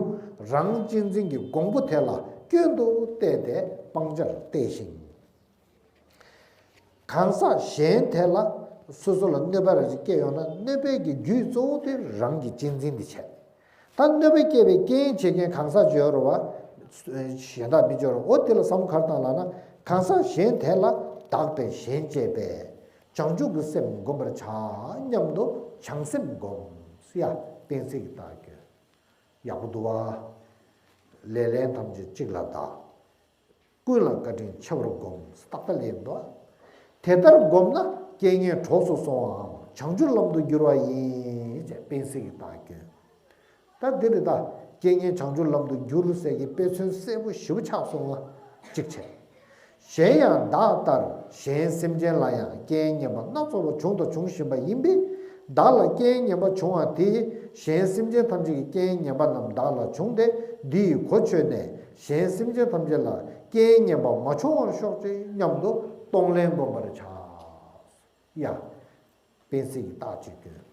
རང་གཅེས་འཛིན་གྱི་གོང་བུ་དེ་ལ་སྐྱོན་དུ་བལྟས་ཏེ་སྤང་བྱར་བལྟས་ཤིང་། གང་ཟག་གཞན་དེ་ལ་སོ་སོ་ལ་གནོད་པ་རེ་ཞིག་སྐྱེལ་ཡོང་ན་གནོད་པའི་གི་རྒྱུའི་གཙོ་བོ་དེ་རང་གི་གཅེས་འཛིན་དེ་བྱས། ད་གནོད་པ་སྐྱེལ་བའི་རྐྱེན་བྱེད་མཁན་གང་ཟག་ཅིག་ཡོད་རེད་བ། གཞན་དག་མི་ཅོ་རེད། འོ་དེ་ལ་བསམ་བློ་ག་རེ་བཏང་ལབ་ན། གང་ཟག་གཞན་དེ་ལ་བདག་པས་གཞན་གཅེས་པས་བྱང་ཆུབ་ཀྱི་སེམས་བསྒོམ་པར་བྱ་སྙམ་དུ་བྱང་སེམས་བསྒོམ། ཡ། གཏན་ཚིགས་ཀྱི་རྟགས་སྐྱོན། ཡག་པོ་འདུག་བ། ལེན་ལེན་ཐམས་ཅད་གཅིག་ལ་བདག །ཀུན་ལ་བཀའ་དྲིན་ཆེ་བར་བསྒོམ། ཏག་ཏག་ལེན་འདུག་བ། དེ་ལྟར་བསྒོམས་ན་རྐྱེན་ངན་གྲོགས་སུ་སོང་བའམ་བྱང་ཆུབ་ལམ་དུ་འགྱུར་བ་ཡིན། ཅེས་གཏན་ཚིགས་ཀྱི་རྟགས་སྐྱོན། ད་འདི་རེད་ད། རྐྱེན་ངན་བྱང་ཆུབ་ལམ་དུ་བསྒྱུར་ཟེར་གྱི་དཔེ་མཚོན་གསལ་པོ་ཞེ་པོ་ཆགས་སོང་ང་། གཅིག་བྱས། གཞན་ཡང་བདག་ལྟར་གཞན་སེམས་ཅན་ལ་ཡང་རྐྱེན་ངན་པ་སྣ་ཚོགས་པ་བྱུང་དང་འབྱུང་བཞིན་པ་ཡིན་པས། བདག་ལ་རྐྱེན་ངན་པ་བྱུང་བ་དེས་གཞན་སེམས་ཅན་ཐམས་ཅད་ཀྱི་རྐྱེན་ངན་པ་རྣམས་བདག་ལ་བྱུང་སྟེ། འདི་ཡི་གོ་ཆོད་ནས་གཞན་སེམས་ཅན་ཐམས་ཅད་ལ་རྐྱེན་ངན་པ་མ་བྱུང་བར་ཤོག་ཅིག་སྙམ་དུ་གཏོང་ལེན་བསྒོམ་པར་བྱ། ཡ། གཏན་ཚིགས་ཀྱི་རྟགས་གཅིག་སྐྱོན།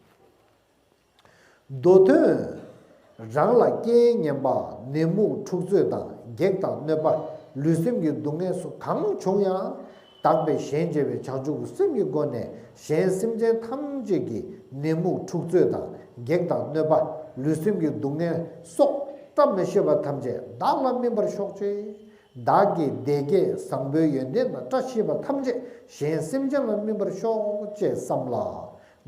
མདོ་དོན། རང་ལ་རྐྱེན་ངན་པ་ནད་མུག་འཁྲུག་རྩོད་དང་གེགས་དང་གནོད་པ་ལུས་སེམས་ཀྱི་སྡུག་བསྔལ་སོགས་གང་བྱུང་ཡང་། བདག་པས་གཞན་གཅེས་པའི་བྱང་ཆུབ་ཀྱི་སེམས་ཀྱི་སྒོ་ནས་གཞན་སེམས་ཅན་ཐམས་ཅད་ཀྱི་ནད་མུག་འཁྲུག་རྩོད་དང་གེགས་དང་གནོད་པ་ལུས་སེམས་ཀྱི་སྡུག་བསྔལ་སོགས་བཀྲ་མི་ཤིས་པ་ཐམས་ཅད་བདག་ལ་སྨིན་པར་ཤོག་ཅིག །བདག་གི་བདེ་སྐྱིད་བཟང་པོའི་ཡོན་ཏན་དང་བཀྲ་ཤིས་པ་ཐམས་ཅད་གཞན་སེམས་ཅན་ལ་སྨིན་པར་ཤོག་ཅེས་བསམ་ལ།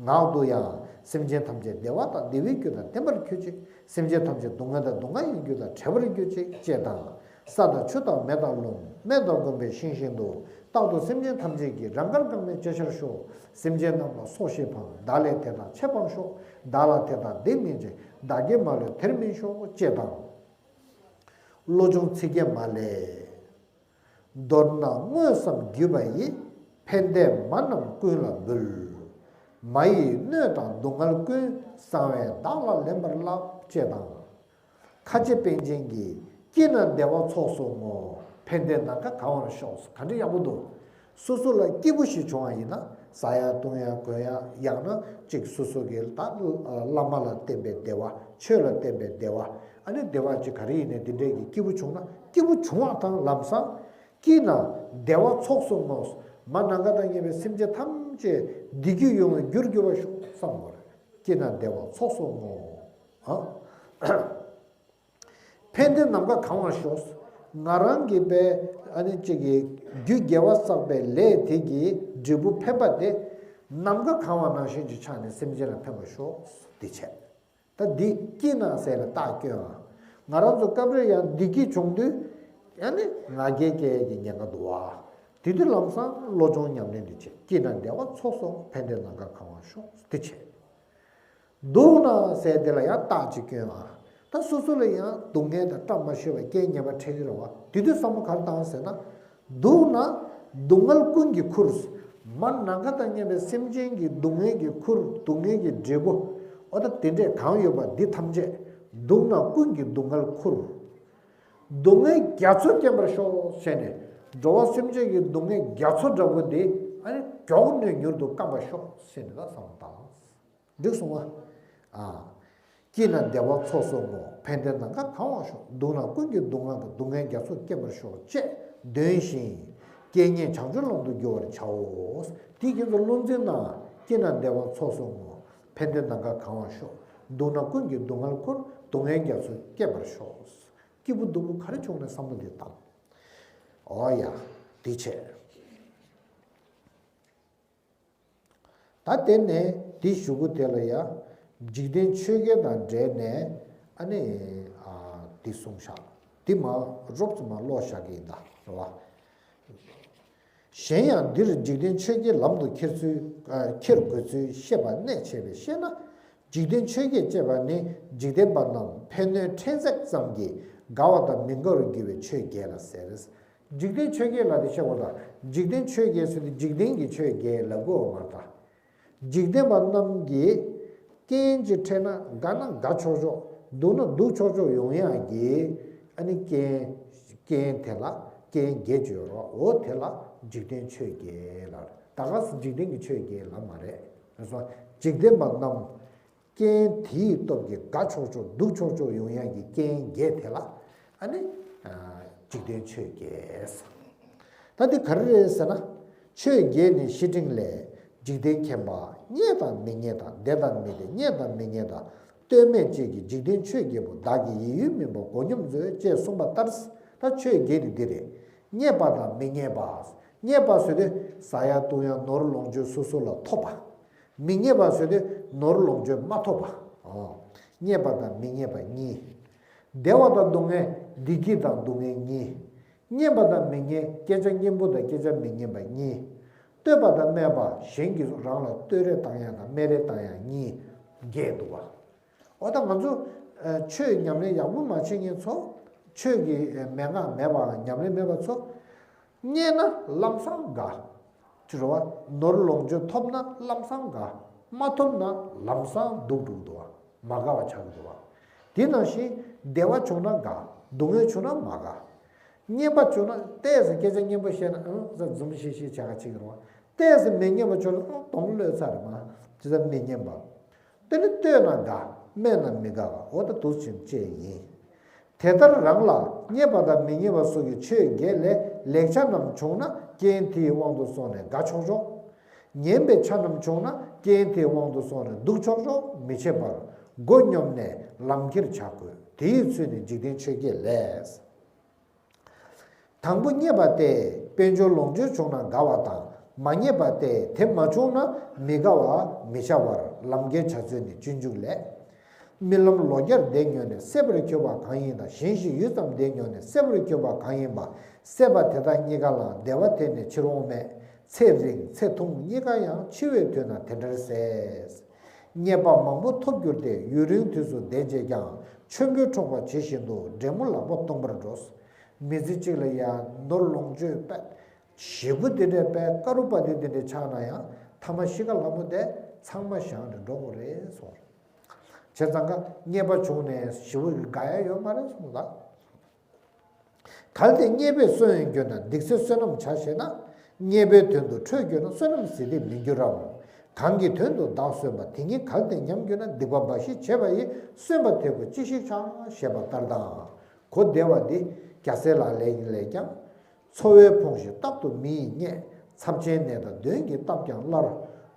ངག་ཏུ་ཡང་། སེམས་ཅན་ཐམས་ཅད་བདེ་བ་དང་བདེ་བའི་རྒྱུ་དང་ལྡན་པར་གྱུར་ཅིག །སེམས་ཅན་ཐམས་ཅད་སྡུག་བསྔལ་དང་སྡུག་བསྔལ་གྱི་རྒྱུ་དང་བྲལ་བར་གྱུར་ཅིག །ཅེས་དང་། ས་དང་ཆུ་དང་མེ་དང་རླུང་། སྨན་དང་དགོན་པའི་ཤིང་བཞིན་དུ། རྟག་ཏུ་སེམས་ཅན་ཐམས་ཅད་ཀྱི་རང་དགར་དཀར་མེ་ཅི་ཤར་ཤོག །སེམས་ཅན་རྣམས་ལ་སྲོག་ཤིང་འཕང་། བདག་ལས་དེ་དག་ཆད་པའང་ཤོག །བདག་ལ་དེ་དག་སྡིག་མིན་བྱེད། བདག་གིས་མ་ལུས་དེར་སྨིན་ཤོག །ཅེས་དང་། བློ་སྦྱོང་ཚིག་བརྒྱད་མ་ལས། མདོར་ན་དངོས་སམ་བརྒྱུད་པ་ཡི། ཕན་བདེ་མ་རྣམས་ཀུན་ལ་འབུལ། མ་ཡི་གནོད་དང་སྡུག་བསྔལ་ཀུན། གསང་བས་བདག་ལ་ལེན་པར་བསླབ། ཅེས་དང་། ཁ་ཆེ་པཎ་ཆེན་གྱིས། སྐྱིད་ན་བདེ་བ་ཚོགས་སུ་བསྔོ། ཕན་བདེ་ནམ་མཁའ་གང་བར་ཤོག །ག་འདྲ་ཡག་པོ་འདུག །སོ་སོ་ལ་སྐྱིད་པོ་ཞིག་བྱུང་བ་ཡིན་ན། ཟ་ཡ་བཏུང་ཡ་གོན་ཡ། ཡང་ན་ཅིག་སོ་སོ་གི་ད་བླ་མ་ལ་བརྟེན་པའི་བདེ་བ། ཆོས་ལ་བརྟེན་པའི་བདེ་བ། ཨ་ནི་བདེ་བ་ཅིག་ག་རེ་ཡིན་ནའི་འདི་འདྲའི་གི་སྐྱིད་པོ་བྱུང་ན། སྐྱིད་པོ་བྱུང་བ་དང་ལམ་སང་སྐྱིད་ན་བདེ་བ་ཚོགས་སུ་བསྔོ། མ་ནམ་མཁའ་དང་མཉམ་པའི་སེམས་ཅན་ཐམས་ཅད་བདེ་སྐྱིད་ཡོང་བའི་རྒྱུར་འགྱུར་བར་ཤོག་བསམ་དགོས་རེད། སྐྱིད་ན་བདེ་བ་ཚོགས་སུ་བསྔོ། ཨ། ཕན་བདེ་ནམ་མཁའ་གང་བར་ཤོག། ང་རང་གི་པའི་ཨ་ནི་གཅིག་གི་རྒྱུ་དགེ་བ་བསགས་པའི་ལས་དེ་གི་འབྲས་བུ་ཕན་པ་དེ་ནམ་མཁའ་གང་བ་ནང་བཞིན་གྱི་ཆ་ནས་སེམས་ཅན་ལ་ཕན་པར་ཤོག། འདི་བྱས། ད་འདི་སྐྱིད་ན་ཟེར་ལ་རྟགས་སྐྱོན་ཨ། ང་རང་ཚོ་སྐབས་རེ་ཡང་བདེ་སྐྱིད་བྱུང་དུས་ཡང་ནི་ང་རྒྱལ་སྐྱེ་ཡས་ཀྱི་ཉེན་ཁ་འདུག་བ། དེ་དུས་ལམ་སང་བློ་སྦྱོང་ཉམས་ལེན་འདི་བྱེད། སྐྱིད་ན་བདེ་བ་ཚོགས་སུ། ཕན་བདེ་ནམ་མཁའ་གང་བར་ཤོག། འདི་བྱེད། སྡུག་ན་ཟེར་དེ་ལ་ཡང་རྟགས་ཅིག་སྐྱོན་ཨ། ད་སོ་སོ་ལ་ཡང་སྡུག་བསྔལ་དང་བཀྲ་མ་ཤིས་པ་རྐྱེན་ངན་པ་འཕྲད་ཀྱི་རེད་བ། དེ་དུས་བསམ་བློ་ག་རེ་བཏང་ཟེར་ན། སྡུག་ན་སྡུག་བསྔལ་ཀུན་གྱི་ཁུར། མ་ནམ་མཁའ་དང་མཉམ་པའི་སེམས་ཅན་གྱི་སྡུག་བསྔལ་གྱི་ཁུར། སྡུག་བསྔལ་གྱི་འབྲས་བུ། འོ་ད་དེ་འདྲས་གང་ཡོད་པ་འདི་ཐམས་ཅད་སྡུག་ན་ཀུན་གྱི་སྡུག་བསྔལ་ཁུར། སྡུག་བསྔལ་རྒྱ་མཚོ་སྐེམ་པར་ཤོག་ཟེར་ནས། འགྲོ་བ་སེམས་ཅན་གྱི་སྡུག་བསྔལ་རྒྱ་མཚོ་འདྲ་པོ་འདི་ཨ་ནི་མགྱོགས་ནས་མྱུར་དུ་སྐམ་པར་ཤོག་ཟེར་ནས་ད་བསམ་བློ་བཏང་། འགྲིག་སོང་ང་། ཨ། སྐྱིད་ན་བདེ་བ་ཚོགས་སུ་བསྔོ། ཕན་བདེ་ནམ་མཁའ་གང་བར་ཤོག། སྡུག་ན་ཀུན་གྱི་སྡུག་བསྔལ་དང་། སྡུག་བསྔལ་རྒྱ་མཚོ་སྐེམ་པར་ཤོག་ཅེས་འདོན་ཞིང་། རྐྱེན་ངན་བྱང་ཆུབ་ལམ་དུ་བསྒྱུར་བར་བྱའོ། དེའི་རྒྱུ་མཚན་བློ་འཛིན་ན། སྐྱིད་ན་བདེ་བ་ཚོགས་སུ་བསྔོ། ཕན་བདེ་ནམ་མཁའ་གང་བར་ཤོག། སྡུག་ན་ཀུན་གྱི་སྡུག་བསྔལ་ཁུར། སྡུག་བསྔལ་རྒྱ་མཚོ་སྐེམ་པར་ཤོག། སྐྱིད་པོ་སྡུག་པོ་ག་རེ་བྱུང་ནས་བསམ་བློ་འདི་བཏང་། ཨོ་ཡ། འདི་བྱས། ད་དེ་ནས་འདི་གཞུག་གུ་དེ་ལ་ཡ། འཇིག་རྟེན་ཆོས་བརྒྱད་དང་འབྲེལ་ནས་ཨ་ནི་ཨ་འདི་གསུངས་བཞག། འདི་མ་རོབ་ཙམ་མ་ཀློག་བཞག་གི་ཡིན་ད། རེད་བ། གཞན་ཡང་འདིར་འཇིག་རྟེན་ཆོས་བརྒྱད་ལམ་དུ་འཁྱེར་ཚུལ། ཨ་འཁྱེར་དགོས་ཚུལ་བཤད་པ་གནད་ཆེ་བས། ཤེ་ན། འཇིག་རྟེན་ཆོས་བརྒྱད་ཅེས་པ་ནི་འཇིག་རྟེན་པ་རྣམས་ཕན་གནོད་ཕྲན་ཚེགས་ཙམ་གྱིས་དགའ་བ་དང་མི་དགའ་བར་འགྱུར་བའི་ཆོས་བརྒྱད་ལ་ཟེར། འཇིག་རྟེན་ཆོས་བརྒྱད་ལ་དེ་བཤད་དགོས་དང་། འཇིག་རྟེན་ཆོས་བརྒྱད་ཟེར་དུས་འཇིག་རྟེན་གྱི་ཆོས་བརྒྱད་ལབ་དགོས་མ་རེད་ད། འཇིག་རྟེན་པ་རྣམས་ཀྱིས་རྐྱེན་ཅིག་འཕྲད་ན་དགའ་ན་དགའ་ཆོག་ཆོག། སྡུག་ན་སྡུག་ཆོག་ཆོག་ཡོང་ཡག་གི་ཨ་ནི་རྐྱེན། རྐྱེན་དེ་ལ་རྐྱེན་བརྒྱད་ཅིག་ཡོད་རེད་བ། འོ་དེ་ལ་འཇིག་རྟེན་ཆོས་བརྒྱད་ལབ་རེད། ད་ག་སེ་འཇིག་རྟེན་གྱི་ཆོས་བརྒྱད་ལབ་མ་རེད། ང་ཚོ་འཇིག་རྟེན་པ་རྣམས་རྐྱེན་དེའི་སྟོབས་ཀྱིས་དགའ་ཆོག་ཆོག་སྡུག་ཆོག་ཆོག་ཡོང་ཡག་གི་རྐྱེན་བརྒྱད་དེ་ལ་ཨ་ནི་ཨ་འཇིག་རྟེན་ཆོས་བརྒྱད། ད་འདི་ག་རེ་རེད་ཟེར་ན། ཆོས་བརྒྱད་ནི་བཤེས་སྤྲིང་ལས། འཇིག་རྟེན་མཁྱེན་པ་རྙེད་དང་མི་རྙེད་དང་། བདེ་དང་མི་བདེ་རྙེད་དང་མི་རྙེད་དང་། ལྟོས་མེད་ཅན་གྱི་འཇིག་རྟེན་ཆོས་བརྒྱད་པོ། བདག་གི་ཡིད་ཡུལ་མིན་པ་མགོ་སྙོམས་མཛོད། ཅེས་གསུངས་པ་ལྟར། ད་ཆོས་བརྒྱད་ནི་འདི་རེད། རྙེད་པ་དང་མི་རྙེད་པ། རྙེད་པ་ཟེར་དུས་ཟ་ཡ་བཏུང་ཡ་ནོར་ལོངས་སྤྱོད་སོ་སོ་ལ་ཐོབ་པ། མི་རྙེད་པ་ཟེར་དུས་ནོར་ལོངས་སྤྱོད་མ་ཐོབ་པ། ཨོ། རྙེད་པ་དང་མི་རྙེད་པ་གཉིས། བདེ་བ་དང་སྡུག་བསྔལ། བདེ་སྐྱིད་དང་སྡུག་བསྔལ་གཉིས། རྙེད་པ་དང་མི་རྙེད། སྐྱེ་བྱ་སྙིང་པོ་དང་སྐྱེ་བྱ་མི་སྙིང་པ་གཉིས། བསྟོད་པ་དང་སྨད་པ། གཞན་གྱིས་རང་ལ་བསྟོད་རེས་བཏང་ཡ་དང་སྨད་རེས་བཏང་ཡ་གཉིས་བརྒྱད་འདུག་བ། འོ་ད་ང་ཚོ་ཨ་ཆོས་ཉམས་ལེན་ཡག་པོ་མ་བྱེད་མཁན་ཚོ། ཆོས་ཀྱི་ཨ་མན་ངག་མེད་པའམ་ཉམས་ལེན་མེད་པ་ཚོ། རྙེད་ན་ལམ་སང་དགའ། ཅི་རེད་བ། ནོར་ལོངས་སྤྱོད་ཐོབ་ན་ལམ་སང་དགའ། མ་ཐོབ་ན་ལམ་སང་སྡུག་འགྲོ་གི་འདུག་བ། མ་དགའ་བ་ཆགས་ཀྱི་འདུག་བ། དེ་ནང་བཞིན་བདེ་བ་བྱུང་ན་དགའ། སྡུག་བསྔལ་བྱུང་ན་མ་དགའ། སྙན་པ་བྱུང་ན་ཏོག་ཙམ་སྐད་ཆ་སྙན་པོ་བཤད་ན་ཨང་ས་འཛུམ་ཤིག་ཤིག་བྱེད་ག་བྱེད་ཀྱི་རེད་བ། ཏོག་ཙམ་མི་སྙན་པ་བྱུང་ན་ཨང་གདོང་གློད་ཚར་རེད་མ། ཅི་ཙམ་མི་སྙན་པ། དེ་ནི་བསྟོད་ན་དགའ། སྨད་ན་མི་དགའ་བ། འོ་ད་འདུག་ཅིང་བཅས་ཡིན། དེ་ལྟར་རང་ལ་རྙེད་པ་དང་མི་རྙེད་པ་སོགས་ཀྱི་ཆོས་བརྒྱད་ལས་ལེགས་ཆ་རྣམས་བྱུང་ན་རྐྱེན་དེའི་དབང་དུ་སོང་ནས་དགའ་ཆོག་ཆོག། ངན་པའི་ཆ་རྣམས་བྱུང་ན་རྐྱེན་དེའི་དབང་དུ་སོང་ནས་སྡུག་ཆོག་ཆོག་མི་བྱེད་པར་མགོ་སྙོམས་ནས་ལམ་ཁྱེར་བྱ་དགོས། དེའི་ཚུལ་ནི་འཇིག་རྟེན་ཆོས་བརྒྱད་ལས། དང་པོ་རྙེད་པ་སྟེ་དཔལ་འབྱོར་ལོངས་སྤྱོད་བྱུང་ན་དགའ་བ་དང་། མ་རྙེད་པ་སྟེ་དེ་མ་བྱུང་ན་མི་དགའ་བ་མི་བྱ་བར་ལམ་ཁྱེར་བྱ་ཚུལ་ནི་སྤྱོད་འཇུག་ལས། རྨི་ལམ་ལོ་བརྒྱར་བདེ་མྱོང་ནས་སད་པར་གྱུར་པ་གང་ཡིན་དང་། གཞན་ཞིག་ཡུད་ཙམ་བདེ་མྱོང་ནས་སད་པར་གྱུར་པ་གང་ཡིན་པ། སད་པ་དེ་དག་གཉིས་ཀ་ལའང་བདེ་བ་དེ་ནི་ཕྱིར་འོང་མེད། ཚེ་རིང་ཚེ་ཐུང་གཉིས་ཀ་ཡང་འཆི་བའི་དུས་ན་དེ་འདྲར་ཟད། རྙེད་པ་མང་པོ་ཐོབ་གྱུར་ཏེ། ཡུན་རིང་དུས་སུ་བདེ་བྱེད་ཀྱང་། མཆོད་འབུལ་འཕྲོག་པ་ཇི་བཞིན་དུ། འདྲེ་མོ་ལག་པ་སྟོང་པར་འགྲོ། མི་ཚེ་གཅིག་ལ་ཡང་ནོར་ལོངས་སྤྱོད་པས་ཞེ་པོ་དེ་འདྲའི་པའི་དཀའ་རུ་པ་དེ་དེ་འདྲའི་ཆགས་ན་ཡང་། ཐ་མ་ཤི་ཁ་ལྷ་མོ་དེ་ཚང་མ་བཞག་ནས་འགྲོ་དགོས་རེད་གསུངས། བྱས་ཙང་ཀ་རྙེད་པ་བྱུང་ནས་ཞེ་པོ་དགའ་ཡ་ཡོད་མ་རེད་གསུངས་ལ། གལ་ཏེ་རྙེད་པས་གསོན་གྱུར་ན། སྡིག་ཚེ་བསོད་ནམས་བྱ་ཞེ་ན། རྙེད་པའི་དོན་དུ་ཁྲོས་གྱུར་ན། བསོད་ནམས་ཟད་དེ་མི་འགྱུར་རམ། གང་གི་དོན་དུ་བདག་གསོན་པ། དེ་ཉིད་གལ་ཏེ་ཉམས་གྱུར་ན། སྡིག་པ་འབའ་ཞིག་བྱས་པ་ཡིས། གསོན་པ་དེ་ཀོ་ཅི་ཞིག་བྱ། ཞེས་པ་ལྟར་དང་། གོ་བདེ་བ་འདི་རྒྱལ་སྲས་ལག་ལེན་ལས་ཀྱང་། འཚོ་བས་ཕོངས་ཤིང་རྟག་ཏུ་མི་ཡིས་བརྙས། ཚབས་ཆེན་ནད་དང་གདོན་གྱིས་བཏབ་ཀྱང་སླར།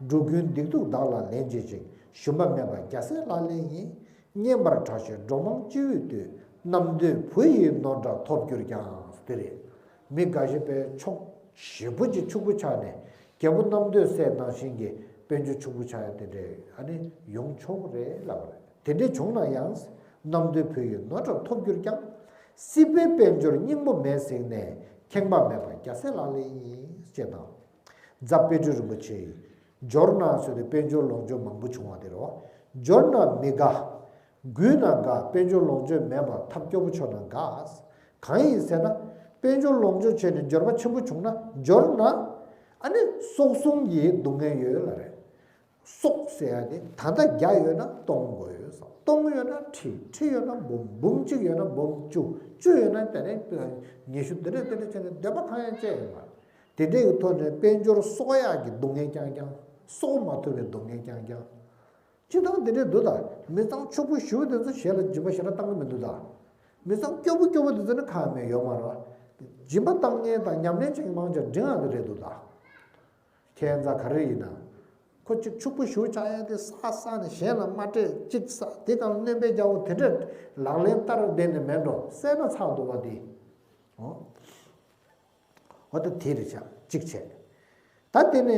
འགྲོ་ཀུན་སྡིག་སྡུག་བདག་ལ་ལན་བྱེད་ཅིང་། ཞུམ་པ་མེད་པ་རྒྱལ་སྲས་ལག་ལེན་ཡིན། བསྙེན་པར་གྲགས་ཤིང་འགྲོ་མང་སྤྱི་བོས་བཏུད། རྣམ་ཐོས་བུ་ཡི་ནོར་འདྲ་ཐོབ་གྱུར་ཀྱང་། དེ་རེད། མི་འགའ་ཞིག་པའི་ཕྱོགས་ཞེ་པོ་ཅིག་ཕྱུག་པོ་ཆགས་ནས། རྒྱལ་པོ་རྣམ་ཐོས་སྲས་ནང་བཞིན་གྱི་དཔལ་འབྱོར་ཕྱུག་པོ་ཆགས་ཡ་དེ་འདྲས་ཨ་ནི་ཡོང་ཆོག་གི་རེད་ལབ་པ་རེད། དེ་འདྲས་བྱུང་ན་ཡང་། རྣམ་ཐོས་བུ་ཡི་ནོར་འདྲ་ཐོབ་གྱུར་ཀྱང་། སྲིད་པའི་དཔལ་འབྱོར་སྙིང་པོ་མེད་གཟིགས་ནས། ཁེངས་པ་མེད་པ་རྒྱལ་སྲས་ལག་ལེན་ཡིན། ཅེས་དང་། རྫ་དཔལ་སྤྲུལ་རིན་པོ་ཆེ་ཡིས། འབྱོར་ན་ཟེར་ཏེ་དཔལ་འབྱོར་ལོངས་སྤྱོད་མང་པོ་བྱུང་བ་དེ་རེད་བ། འབྱོར་ན་མི་དགའ། རྒུད་ན་དགའ། དཔལ་འབྱོར་ལོངས་སྤྱོད་མེད་པར་ཐབས་སྐྱོ་པོ་ཆགས་ན་དགའ། གང་ཡིན་ཟེར་ན། དཔལ་འབྱོར་ལོངས་སྤྱོད་བྱས་ནས་འབྱོར་པ་ཆེན་པོ་བྱུང་ན། འབྱོར་ན། ཨ་ནི་སྲོག་ཟུངས་ཀྱི་སྡུག་བསྔལ་ཡོད་ལབ་རེད། སྲོག་ཟེར་ཡ་དེ་ད་ལྟ་བརྒྱ་ཡོད་ན་སྟོང་དགོས་ཡོད་ཟེར། སྟོང་ཡོད་ན་ཁྲི། ཁྲི་ཡོད་ན་འབུམ། འབུམ་གཅིག་ཡོད་ན་འབུམ་བཅུ། བཅུ་ཡོད་ན་དེ་ནས་ཉི་ཤུ། དེ་འདྲ་དེ་འདྲ་བྱས་ནས་འདོད་པ་གང་ཡང་སྤྱད་ཡོད་མ་རེད། དེ་འདྲའི་གི་ཐོག་ནས་དཔལ་འབྱོར་གསོག་ཡག་གི་སྡུག་བསྔལ་རྐྱང་རྐྱང་། གསོག་མ་ཐུབ་པའི་སྡུག་བསྔལ་རྐྱང་རྐྱང་། སྤྱིར་བཏང་དེ་འདྲས་འདུག་ད། མི་ཚང་ཕྱུག་པོ་ཞེ་པོ་དེ་ཚོ་གཞན་ལ་སྦྱིན་པ་ཞེ་དྲག་བཏང་གི་མི་འདུག་ད། མི་ཚང་སྐྱོ་པོ་སྐྱོ་པོ་དེ་ཚོ་ནི་ཁག་མེད་ཡོད་མ་རེད་བ། སྦྱིན་པ་བཏང་མཁན་དང་ཉམས་ལེན་བྱེད་མཁན་མང་ཆེ་འབྲིང་ཡག་དེ་རེད་འདུག་ད། ཁྱད་མཚར་ག་རེ་ཡིན་ན། ཁོ་གཅིག་ཕྱུག་པོ་ཞེ་པོ་ཆགས་ཡག་དེ་བསགས་བསགས་ནས་གཞན་ལ་མ་སྤྲད། གཅིག་བསགས། དེ་གང་སྣོན་པ་རྒྱག་འོ་དེ་འདྲས་ལག་ལེན་བསྟར་བསྡད་ནས་མེད་འགྲོ་ཟེར་ན་ཚར་འདུག་བ་དེ། འོ། འོ་ད་དེ་རེད་ཤག་གཅིག་བྱས། ད་དེ་ནས་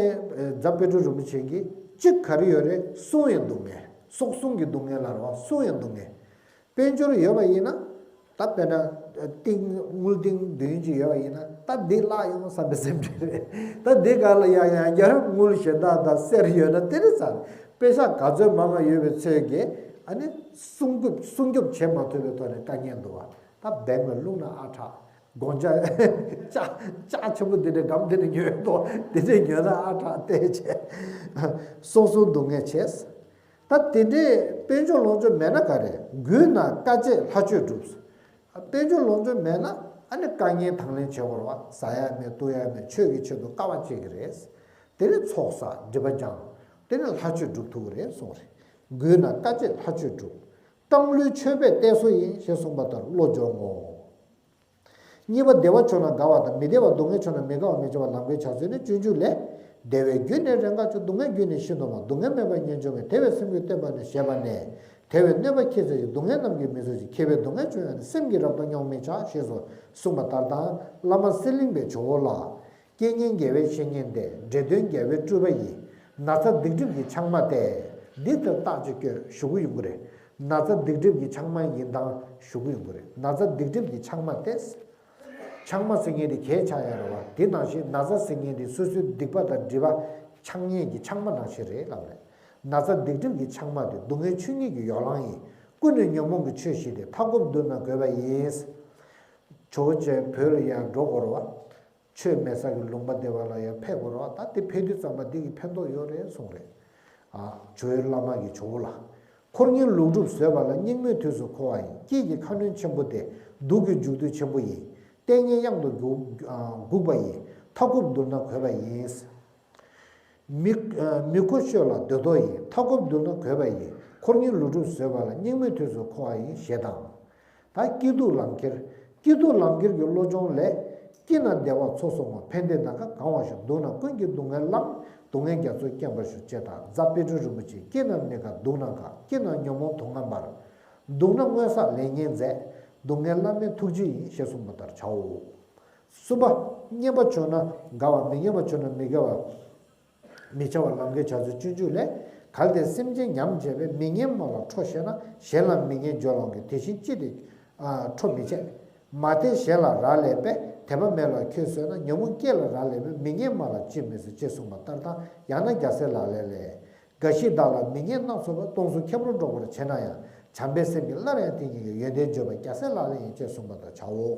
རྫ་དཔལ་སྤྲུལ་རིན་པོ་ཆེ་གིས་གཅིག་ག་རེ་ཡོད་རེད། སྲུང་ཡང་སྡུག་བསྔལ། སྲོག་ཟུངས་ཀྱི་སྡུག་བསྔལ་ལ་རེད་བ། སྲུང་ཡང་སྡུག་བསྔལ། དཔལ་འབྱོར་ཡོད་པ་ཡིན་ན། ད་དཔེར་ན་ཏིང་དངུལ་ཏིང་བདུན་ཅིག་ཡོད་པ་ཡིན་ན། ད་འདི་བརླག་ཡོང་བསམ་པའི་སེམས་ཁྲལ་རེད། ད་འདི་ག་ལ་ཡང་ཡང་བསྐྱར་དངུལ་གཞན་དག་དང་གསེར་ཡོད་ན་དེ་རེད་ཚར། པེ་ཤག་ག་ཚོད་མང་བ་ཡོད་པའི་ཚོད་ཀྱིས་ཨ་ནི་སྲུང་སྐྱོབ་སྲུང་སྐྱོབ་བྱེད་མ་ཐུབ་པའི་ཐོག་ནས་དཀའ་ངལ་འདུག་བ། ད་བེང་ལ་བླུགས་ན་ཨ་ཁྲག་སྒོང་ལྕགས་ལྕགས་ལྕགས་ཆེན་པོ་འདི་འདྲ་སྒམ་འདི་འདྲ་ཉོས་ཏོ། འདི་འདྲ་ཉོས་ན་ཨ་ཁྲག་བལྟས་བྱས། སྲོག་ཟུངས་སྡུག་བསྔལ་བྱས། ད་དེ་འདྲའི་དཔལ་འབྱོར་ལོངས་སྤྱོད་མེད་ན་ག་རེ། རྒུད་ན་དཀའ་སྤྱད་ལྷ་ཆོས་སྒྲུབ། དཔལ་འབྱོར་ལོངས་སྤྱོད་མེད་ན་ཨ་ནི་དཀའ་ངལ་དང་ལེན་བྱེད་དགོས་རེད་བ། ཟ་ཡ་མེད། བཏུང་ཡ་མེད། ཆོས་ཀྱི་ཆེད་དུ་དཀའ་བ་སྤྱད་ཀྱི་རེད། དེ་ནི་ཚོགས་བསགས། སྒྲིབ་པ་སྦྱང་། དེ་ནི་ལྷ་ཆོས་སྒྲུབ་ཐུབ་ཀྱི་རེད་གསུངས་རེད། རྒུད་ན་དཀའ་སྤྱད་ལྷ་ཆོས་སྒྲུབ། གཏམ་ལུས་མཆོད་པས་གཏད་སོ་ཡིན། ཞེས་གསུངས་པ་ལྟར་བློ་སྦྱོང་ངོ་། གཉིས་པ། བདེ་བ་བྱུང་ན་དགའ་བ་དང་། མི་བདེ་བ་སྡུག་བསྔལ་བྱུང་ན་མི་དགའ་བ་མི་བྱ་བ་ལམ་ཁྱེར་བྱ་ཚུལ་ནི། སྤྱོད་འཇུག་ལས། བདེ་བས་རྒྱུ་ནི་རེ་འགའ་བྱུང་། སྡུག་བསྔལ་རྒྱུ་ནི་ཤིན་ཏུ་མང་། སྡུག་བསྔལ་མེད་པ་ངེས་འབྱུང་མེད། དེ་བས་སེམས་རྒྱུད་བརྟན་པ་ནི། ཞེས་པ་ནས། དེ་བས་གནོད་པ་ཁྱད་བསད་ཀྱི། སྡུག་བསྔལ་རྣམས་ཀྱིས་མི་ཚུགས་ཤིང་། ཁྱད་པར་སྡུག་བསྔལ་བྱུང་ཡང་ནི། སེམས་ཀྱིས་རབ་ཏུ་མྱོང་མི་བྱ། ཞེས་སོགས་གསུངས་པ་ལྟར་དང་། བླ་མ་གསེར་གླིང་པའི་ཇོ་བོ་ལ། རྐྱེན་ངན་དགེ་བའི་བཤེས་གཉེན་ཏེ། འདྲེ་གདོན་རྒྱལ་བའི་སྤྲུལ་པ་ཡིན། ན་ཚ་སྡིག་སྒྲིབ་ཀྱི་ཆང་མ་སྟེ། འདི་ལྟར་བརྟག་ཅིང་སྐྱོད། ཞུ་གི་ཡོང་གི་རེད། ན་ཚ་སྡིག་སྒྲིབ་ཀྱི་ཆང་མ་ཡིན་སྟངས་ཞུ་གི་ཡོང་གི་རེད། ན་ཚ་སྡིག་སྒྲིབ་ཀྱི་ཆང་མ་སྟེ། ཆང་མ་ཟེར་མཁན་དེ་གས་ཆགས་ཡ་རེད་བ། དེ་ནང་བཞིན་ན་ཚ་ཟེར་མཁན་དེ་སོ་སོའི་སྡིག་པ་དང་སྒྲིབ་པ་ཆགས་མཁན་གྱི་ཆང་མ་ནང་བཞིན་རེད་ལབ་རེད། ན་ཚ་སྡིག་སྒྲིབ་ཀྱི་ཆང་མ་དེ་སྡུག་བསྔལ་ཆོས་ཉིད་ཀྱི་ཡོ་ལང་ཡིན། ཀུན་ནས་ཉོན་མོངས་ཀྱི་ཆོས་ཞིག་སྟེ། མཐའ་འཁོབ་བསྡུ་ན་དགོས་པ་ཡིན། ཇོ་བོ་རྗེ་བོད་ལ་ཡར་འགྲོ་དགོས་རེད་བ། ཆོས་མེད་ས་གི་ལུང་པ་སྡེ་བ་ལ་ཡང་ཕེབས་དགོས་རེད་བ། ད་དེ་ཕེབས་དུས་ཙམ་པ་འདི་གི་ཕན་ཐོགས་ཡོད་རེད་གསུངས་རེད། ཨ། ཇོ་བོའི་བླ་མ་གིས་ཇོ་བོ་ལ། འཁོར་ཉིད་ལུགས་གྲུབ་བཟོད་པ་ལ། སྙིགས་མའི་དུས་སུ་འཁོར་བ་ཡི། སྐྱིད་ཀྱི་ཁ་གནོན་ཆེན་པོ་སྟེ། སྡུག་གི་མཇུག་སྡུད་ཆེན་པོ་ཡིན། ལྟས་ངན་གཡང་དུ་འགུག་ཨ། འགུགས་པ་ཡིན། མཐའ་འཁོབ་བསྡུ་ན་དགོས་པ་ཡིན། མི་ཨ། མི་ཁོ་ཤོས་ལ་འདོད་དོ་ཡིན། མཐའ་འཁོབ་བསྡུ་ན་དགོས་པ་ཡིན། འཁོར་ཉིད་ལུགས་གྲུབ་བཟོད་པ་ལ། སྙིགས་མའི་དུས་སུ་འཁོར་བ་ཡིན། ཞེས་དང་། ད་སྐྱིད་སྡུག་ལམ་ཁྱེར། སྐྱིད་སྡུག་ལམ་ཁྱེར་གྱི་བློ་སྦྱོང་ལས། སྐྱིད་ན་བདེ་བ་ཚོགས་སུ་བསྔོ། ཕན་བདེ་ན་དགའ་གང་བ་ཤོག་སྡུག་ན་ཀུན་གྱི་སྡུག་བསྔལ་བླང་། སྡུག་བསྔལ་རྒྱ་མཚོ་སྐེམ་པར་ཤོག་ཅེས་དང་། རྫ་དཔལ་སྤྲུལ་རིན་པོ་ཆེས། སྐྱིད་ན་མི་དགའ་སྡུག་ན་དགའ། སྐྱིད་ན་ཉོན་མོངས་དུག་ལྔ་འབར། སྡུག་ན་སྔོན་བསགས་ལས་ངན་མཛད། སྡུག་བསྔལ་བླ་མའི་ཐུགས་རྗེ་ཡིན། ཞེས་གསུངས་པ་ལྟར་བྱའོ། གསུམ་པ། སྙན་པ་བྱུང་ན་དགའ་བ། མི་སྙན་པ་བྱུང་ན་མི་དགའ་བ། མི་བྱ་བ་ལམ་ཁྱེར་བྱ་ཚུལ་སྤྱོད་འཇུག་ལས། གལ་ཏེ་སེམས་ཅན་ཉམས་བྱས་པས། མི་སྙན་སྨྲ་ལ་ཁྲོ་ཤེས་ན། གཞན་ལ་མི་སྙན་བརྗོད་ལོང་གིས། དེ་བཞིན་ཅི་སྟེ་ཁྲོ་མི་ཆེ། མ་དད་གཞན་ལ་རག་ལས་པས། དད་པ་མེད་ལ་ཁྱོད་གསོད་ན། ཉོན་མོངས་སྐྱེས་ལ་རག་ལས་པས། མི་སྙན་སྨྲ་ལ་ཅིས་མི་གསོད། ཅེས་གསུངས་པ་ལྟར་དང་། ཡང་ན་རྒྱལ་སྲས་ལག་ལེན་ལས། འགའ་ཞིག་བདག་ལ་མི་སྙན་སྣ་ཚོགས་པས། སྟོང་གསུམ་ཁྱབ་རུ་སྒྲོག་པར་བྱེད་ན་ཡང་། བྱམས་པའི་སེམས་ཀྱིས་སླར་ཡང་དེ་ཉིད་ཀྱི། ཡོན་ཏན་བརྗོད་པ་རྒྱལ་སྲས་ལག་ལེན་ཡིན། ཅེས་གསུངས་པ་དང་བྱའོ།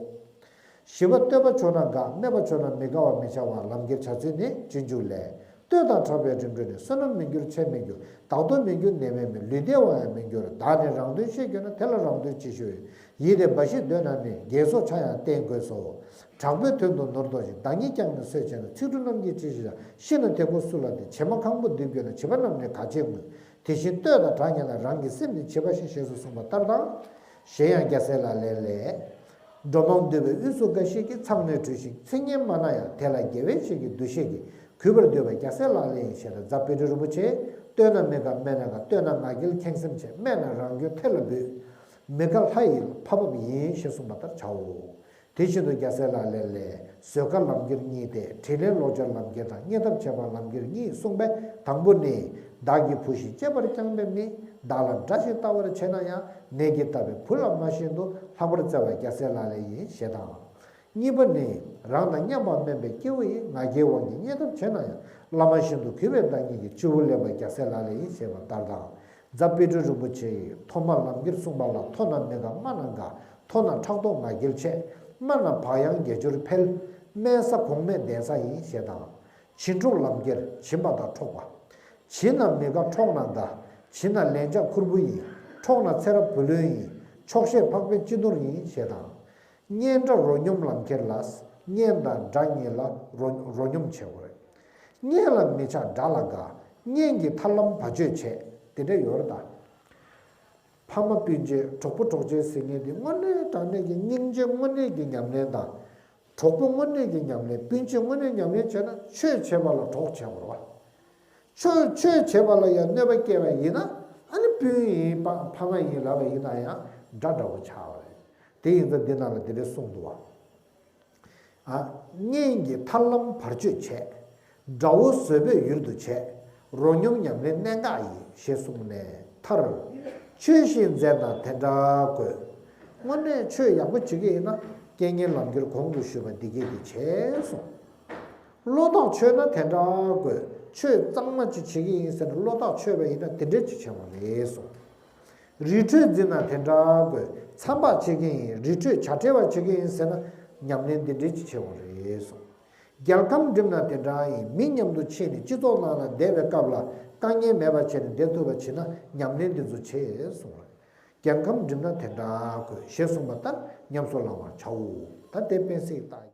བཞི་པ། བསྟོད་པ་བྱུང་ན་དགའ། སྨད་པ་བྱུང་ན་མི་དགའ་བ་མི་བྱ་བ་ལམ་ཁྱེར་བྱ་ཚུལ་ནི། སྤྱོད་འཇུག་ལས། བསྟོད་དང་གྲགས་པའི་རིམ་གྲོ་ནི། བསོད་ནམས་མི་འགྱུར་ཆད་མི་འགྱུར། བདག་ལྟོ་མི་འགྱུར་ནད་མེད་མིན། ལུས་བདེ་བ་ཡང་མི་འགྱུར། བདག་ནི་རང་དོན་ཤེས་གྱུར་ན། དེ་ལ་རང་དོན་ཅི་ཞུ་ཡོད། ཡིད་བདེ་འབའ་ཞིག་འདོད་ན་ནི། དགེ་སོགས་ཆ་ཡང་བསྟེན་དགོས་སོ། དྲག་པོའི་དོན་དུ་ནོར་ལྡོག་ཅིང་། བདག་ཉིད་ཀྱང་ནི་གསོད་བྱེད་ན། ཚིག་འབྲུ་རྣམས་ཀྱིས་ཅི་ཞིག་བྱ། ཤི་ན་དེ་ཀོ་སུ་ལ་བདེ། བྱེ་མ་ཁང་བུ་འདི་བརྒྱུད་ན། བྱིས་པ་རྣམས་ནི་ག་ཆད་ངུས། དེ་བཞིན་བསྟོད་དང་གྲགས་ཉན་ན། རང་གི་སེམས་ནི་བྱིས་པ་བཞིན། ཞེས་སུ་གསུངས་པ་ལྟར་དང་། གཞན་ཡང་རྒྱལ་སྲས་ལག་ལེན་ལས། འགྲོ་མང་འདུས་པའི་དབུས་སུ་འགའ་ཞིག་གིས། མཚང་ནས་བྲུས་ཤིང་ཚིག་ངན་སྨྲ་ན་ཡང་། དེ་ལ་དགེ་བའི་བཤེས་ཀྱི་འདུ་ཤེས་ཀྱིས། གུས་པར་འདུད་པ་རྒྱལ་སྲས་ལག་ལེན་ཡིན། ཞེས་དང་། རྫ་དཔལ་སྤྲུལ་རིན་པོ་ཆེས། བསྟོད་ན་མི་དགའ་སྨད་ན་དགའ། བསྟོད་ན་ང་རྒྱལ་ཁེངས་སེམས་ཆེ། སྨད་ན་རང་སྐྱོན་ཐེར་ལ་འབུད། མི་དགའ་ལྷ་ཡི་ཕ་བབས་ཡིན། ཞེས་གསུངས་པ་ལྟར་བྱའོ། དེ་བཞིན་དུ་རྒྱལ་སྲས་ལག་ལེན་ལས། བཟོད་དཀའ་ལམ་ཁྱེར་གཉིས་ཏེ། དྲིན་ལན་ལོག་སྦྱར་ལམ་ཁྱེར་དང་། བརྙས་ཐབས་བྱེད་པ་ལམ་ཁྱེར་གཉིས་གསུངས་པས། དང་པོ་ནི། བདག་གི་བུ་བཞིན་གཅེས་པར་བསྐྱངས་པའི་མི། བདག་ལ་དགྲ་བཞིན་ལྟ་བར་བྱེད་ན་ཡང་། ནད་ཀྱིས་བཏབ་པའི་བུ་ལ་མ་ཤེས་འདུག། ལྷག་པར་བརྩེ་བ་རྒྱལ་སྲས་ལག་ལེན་ཡིན། ཞེས་དང་། གཉིས་པ་ནི། རང་དང་མཉམ་པ་དམན་པའི་སྐྱེ་བོ་ཡིས། ང་རྒྱལ་དབང་གིས་བརྙས་ཐབས་བྱེད་ན་ཡང་། བླ་མ་བཞིན་དུ་གུས་པས་བདག་ཉིད་ཀྱི། སྤྱི་བོར་གླན་པ་རྒྱལ་སྲས་ལག་ལེན་ཡིན། ཞེས་པ་ལྟར་དང་། རྫ་དཔལ་སྤྲུལ་རིན་པོ་ཆེ་ཡིས། མཐོ་དམའ་ལམ་ཁྱེར་གསུངས་པ་ལ། མཐོ་ན་མི་དགའ་དམའ་ན་དགའ། མཐོ་ན་ཕྲག་དོག་ང་རྒྱལ་ཆེ། དམའ་ན་བག་ཡངས་དགེ་སྦྱོར་འཕེལ། དམན་ས་གོང་མའི་གདན་ས་ཡིན། ཞེས་དང་། བྱིན་འཕྲོག་ལམ་ཁྱེར། བྱིན་པ་དང་འཕྲོག་པ། བྱིན་ན་མི་དགའ་འཕྲོག་ན་དགའ། བྱིན་ན་ལན་ཆགས་ཁུར་བུ་ཡིན། འཕྲོག་ན་ཚེ་རབས་བུ་ལོན་ཡིན། ཆོག་ཤེས་འཕགས་པའི་སྤྱི་ནོར་ཡིན། ཞེས་དང་། གཉེན་དགྲ་རོ་སྙོམས་ལམ་ཁྱེར་ལ། གཉེན་དང་དགྲ་གཉིས་ལ་རོ་རོ་སྙོམས་བྱེད་དགོས་རེད། གཉེན་ལ་མི་ཆགས་དགྲ་ལ་དགའ། གཉེན་གྱི་ཐར་ལམ་བར་ཆད་བྱེད། དེ་འདྲ་ཡོད་རེད་ད། ཕ་མ་སྤུན་མཆེད་གྲོགས་པོ་གྲོགས་མཆེད་ཟེར་མཁན་དེ་དངོས་གནས་དྲང་གནས་ཀྱི་སྙིང་རྗེ་དངོས་གནས་ཀྱི་ཉམས་ལེན་དང་། གྲོགས་པོ་དངོས་གནས་ཀྱི་ཉམས་ལེན། སྤུན་མཆེད་དངོས་གནས་ཉམས་ལེན་བྱས་ན། ཆོས་བྱེད་པ་ལ་གྲོགས་བྱེད་དགོས་རེད་བ། ཆོས་ཆོས་བྱེད་པ་ལ་ཡང་གནོད་པ་སྐྱེལ་བ་ཡིན་ན། ཨ་ནི་སྤུན་ཡིན་པ་ཕ་མ་ཡིན་ལབ་པ་ཡིན་ན་ཡང་དགྲ་འདྲ་བོ་ཆགས་པ་རེད། དེ་ཡིན་ཙང་འདི་ནང་ལ་འདི་འདྲ་གསུངས་འདུག་བ། ཨ། གཉེན་གྱི་ཐར་ལམ་བར་གཅོད་བྱེད། དགྲ་བོ་བཟོད་པས་ཡུལ་དུ་བྱེད། རོ་སྙོམས་ཉམས་ལེན་གནད་འགག་ཡིན། ཞེས་གསུངས་ནས་མཐར། ཆོས་བཞིན་མཛད་ན་དེ་འདྲ་དགོས། དངོས་གནས་ཆོས་ཡག་པོ་བྱེད་ཀྱི་ཡིན་ན། རྐྱེན་ངན་ལམ་ཁྱེར་གོང་དུ་ཞུས་པ་འདི་སྐད་ཀྱིས་བྱེད་གསུངས། བློ་ཐག་ཆོད་ན་དེ་འདྲ་དགོས། ཆོས་གཙང་མ་ཅིག་བྱེད་ཀྱི་ཡིན་ཟེར་ན། བློ་ཐག་ཆོད་པ་ཡིན་ན་དེ་འདྲ་ཅིག་བྱེད་དགོས་རེད་གསུངས། རི་ཁྲོད་འཛིན་ན་དེ་འདྲ་དགོས། འཚམས་པ་བྱེད་ཀྱི་ཡིན། རི་ཁྲོད་བྱ་བྲལ་བ་བྱེད་ཀྱི་ཡིན་ཟེར་ན། ཉམས་ལེན་འདི་འདྲ་ཅིག་བྱེད་དགོས་རེད་གསུངས། རྒྱལ་ཁམས་འགྲིམ་ན་དེ་འདྲ་ཡིན། མི་མཉམ་དུ་ཕྱིན་ནས་སྤྱི་ཚོགས་ནང་ལ་བསྡད་པའི་སྐབས་ལ་དཀའ་ངལ་མེད་པ་བྱས་ནས་བསྡད་ཐུབ་པ་བྱེད་ན། ཉམས་ལེན་འདི་ཚོ་བྱེད་གསུངས་རེད། རྒྱལ་ཁམས་འགྲིམ་ན་དེ་འདྲ་དགོས། ཞེས་གསུངས་པ་ལྟར་ཉམས་སུ་བླང་བར་བྱའོ། ད་དེ་དཔེ་གཟིགས་དང་།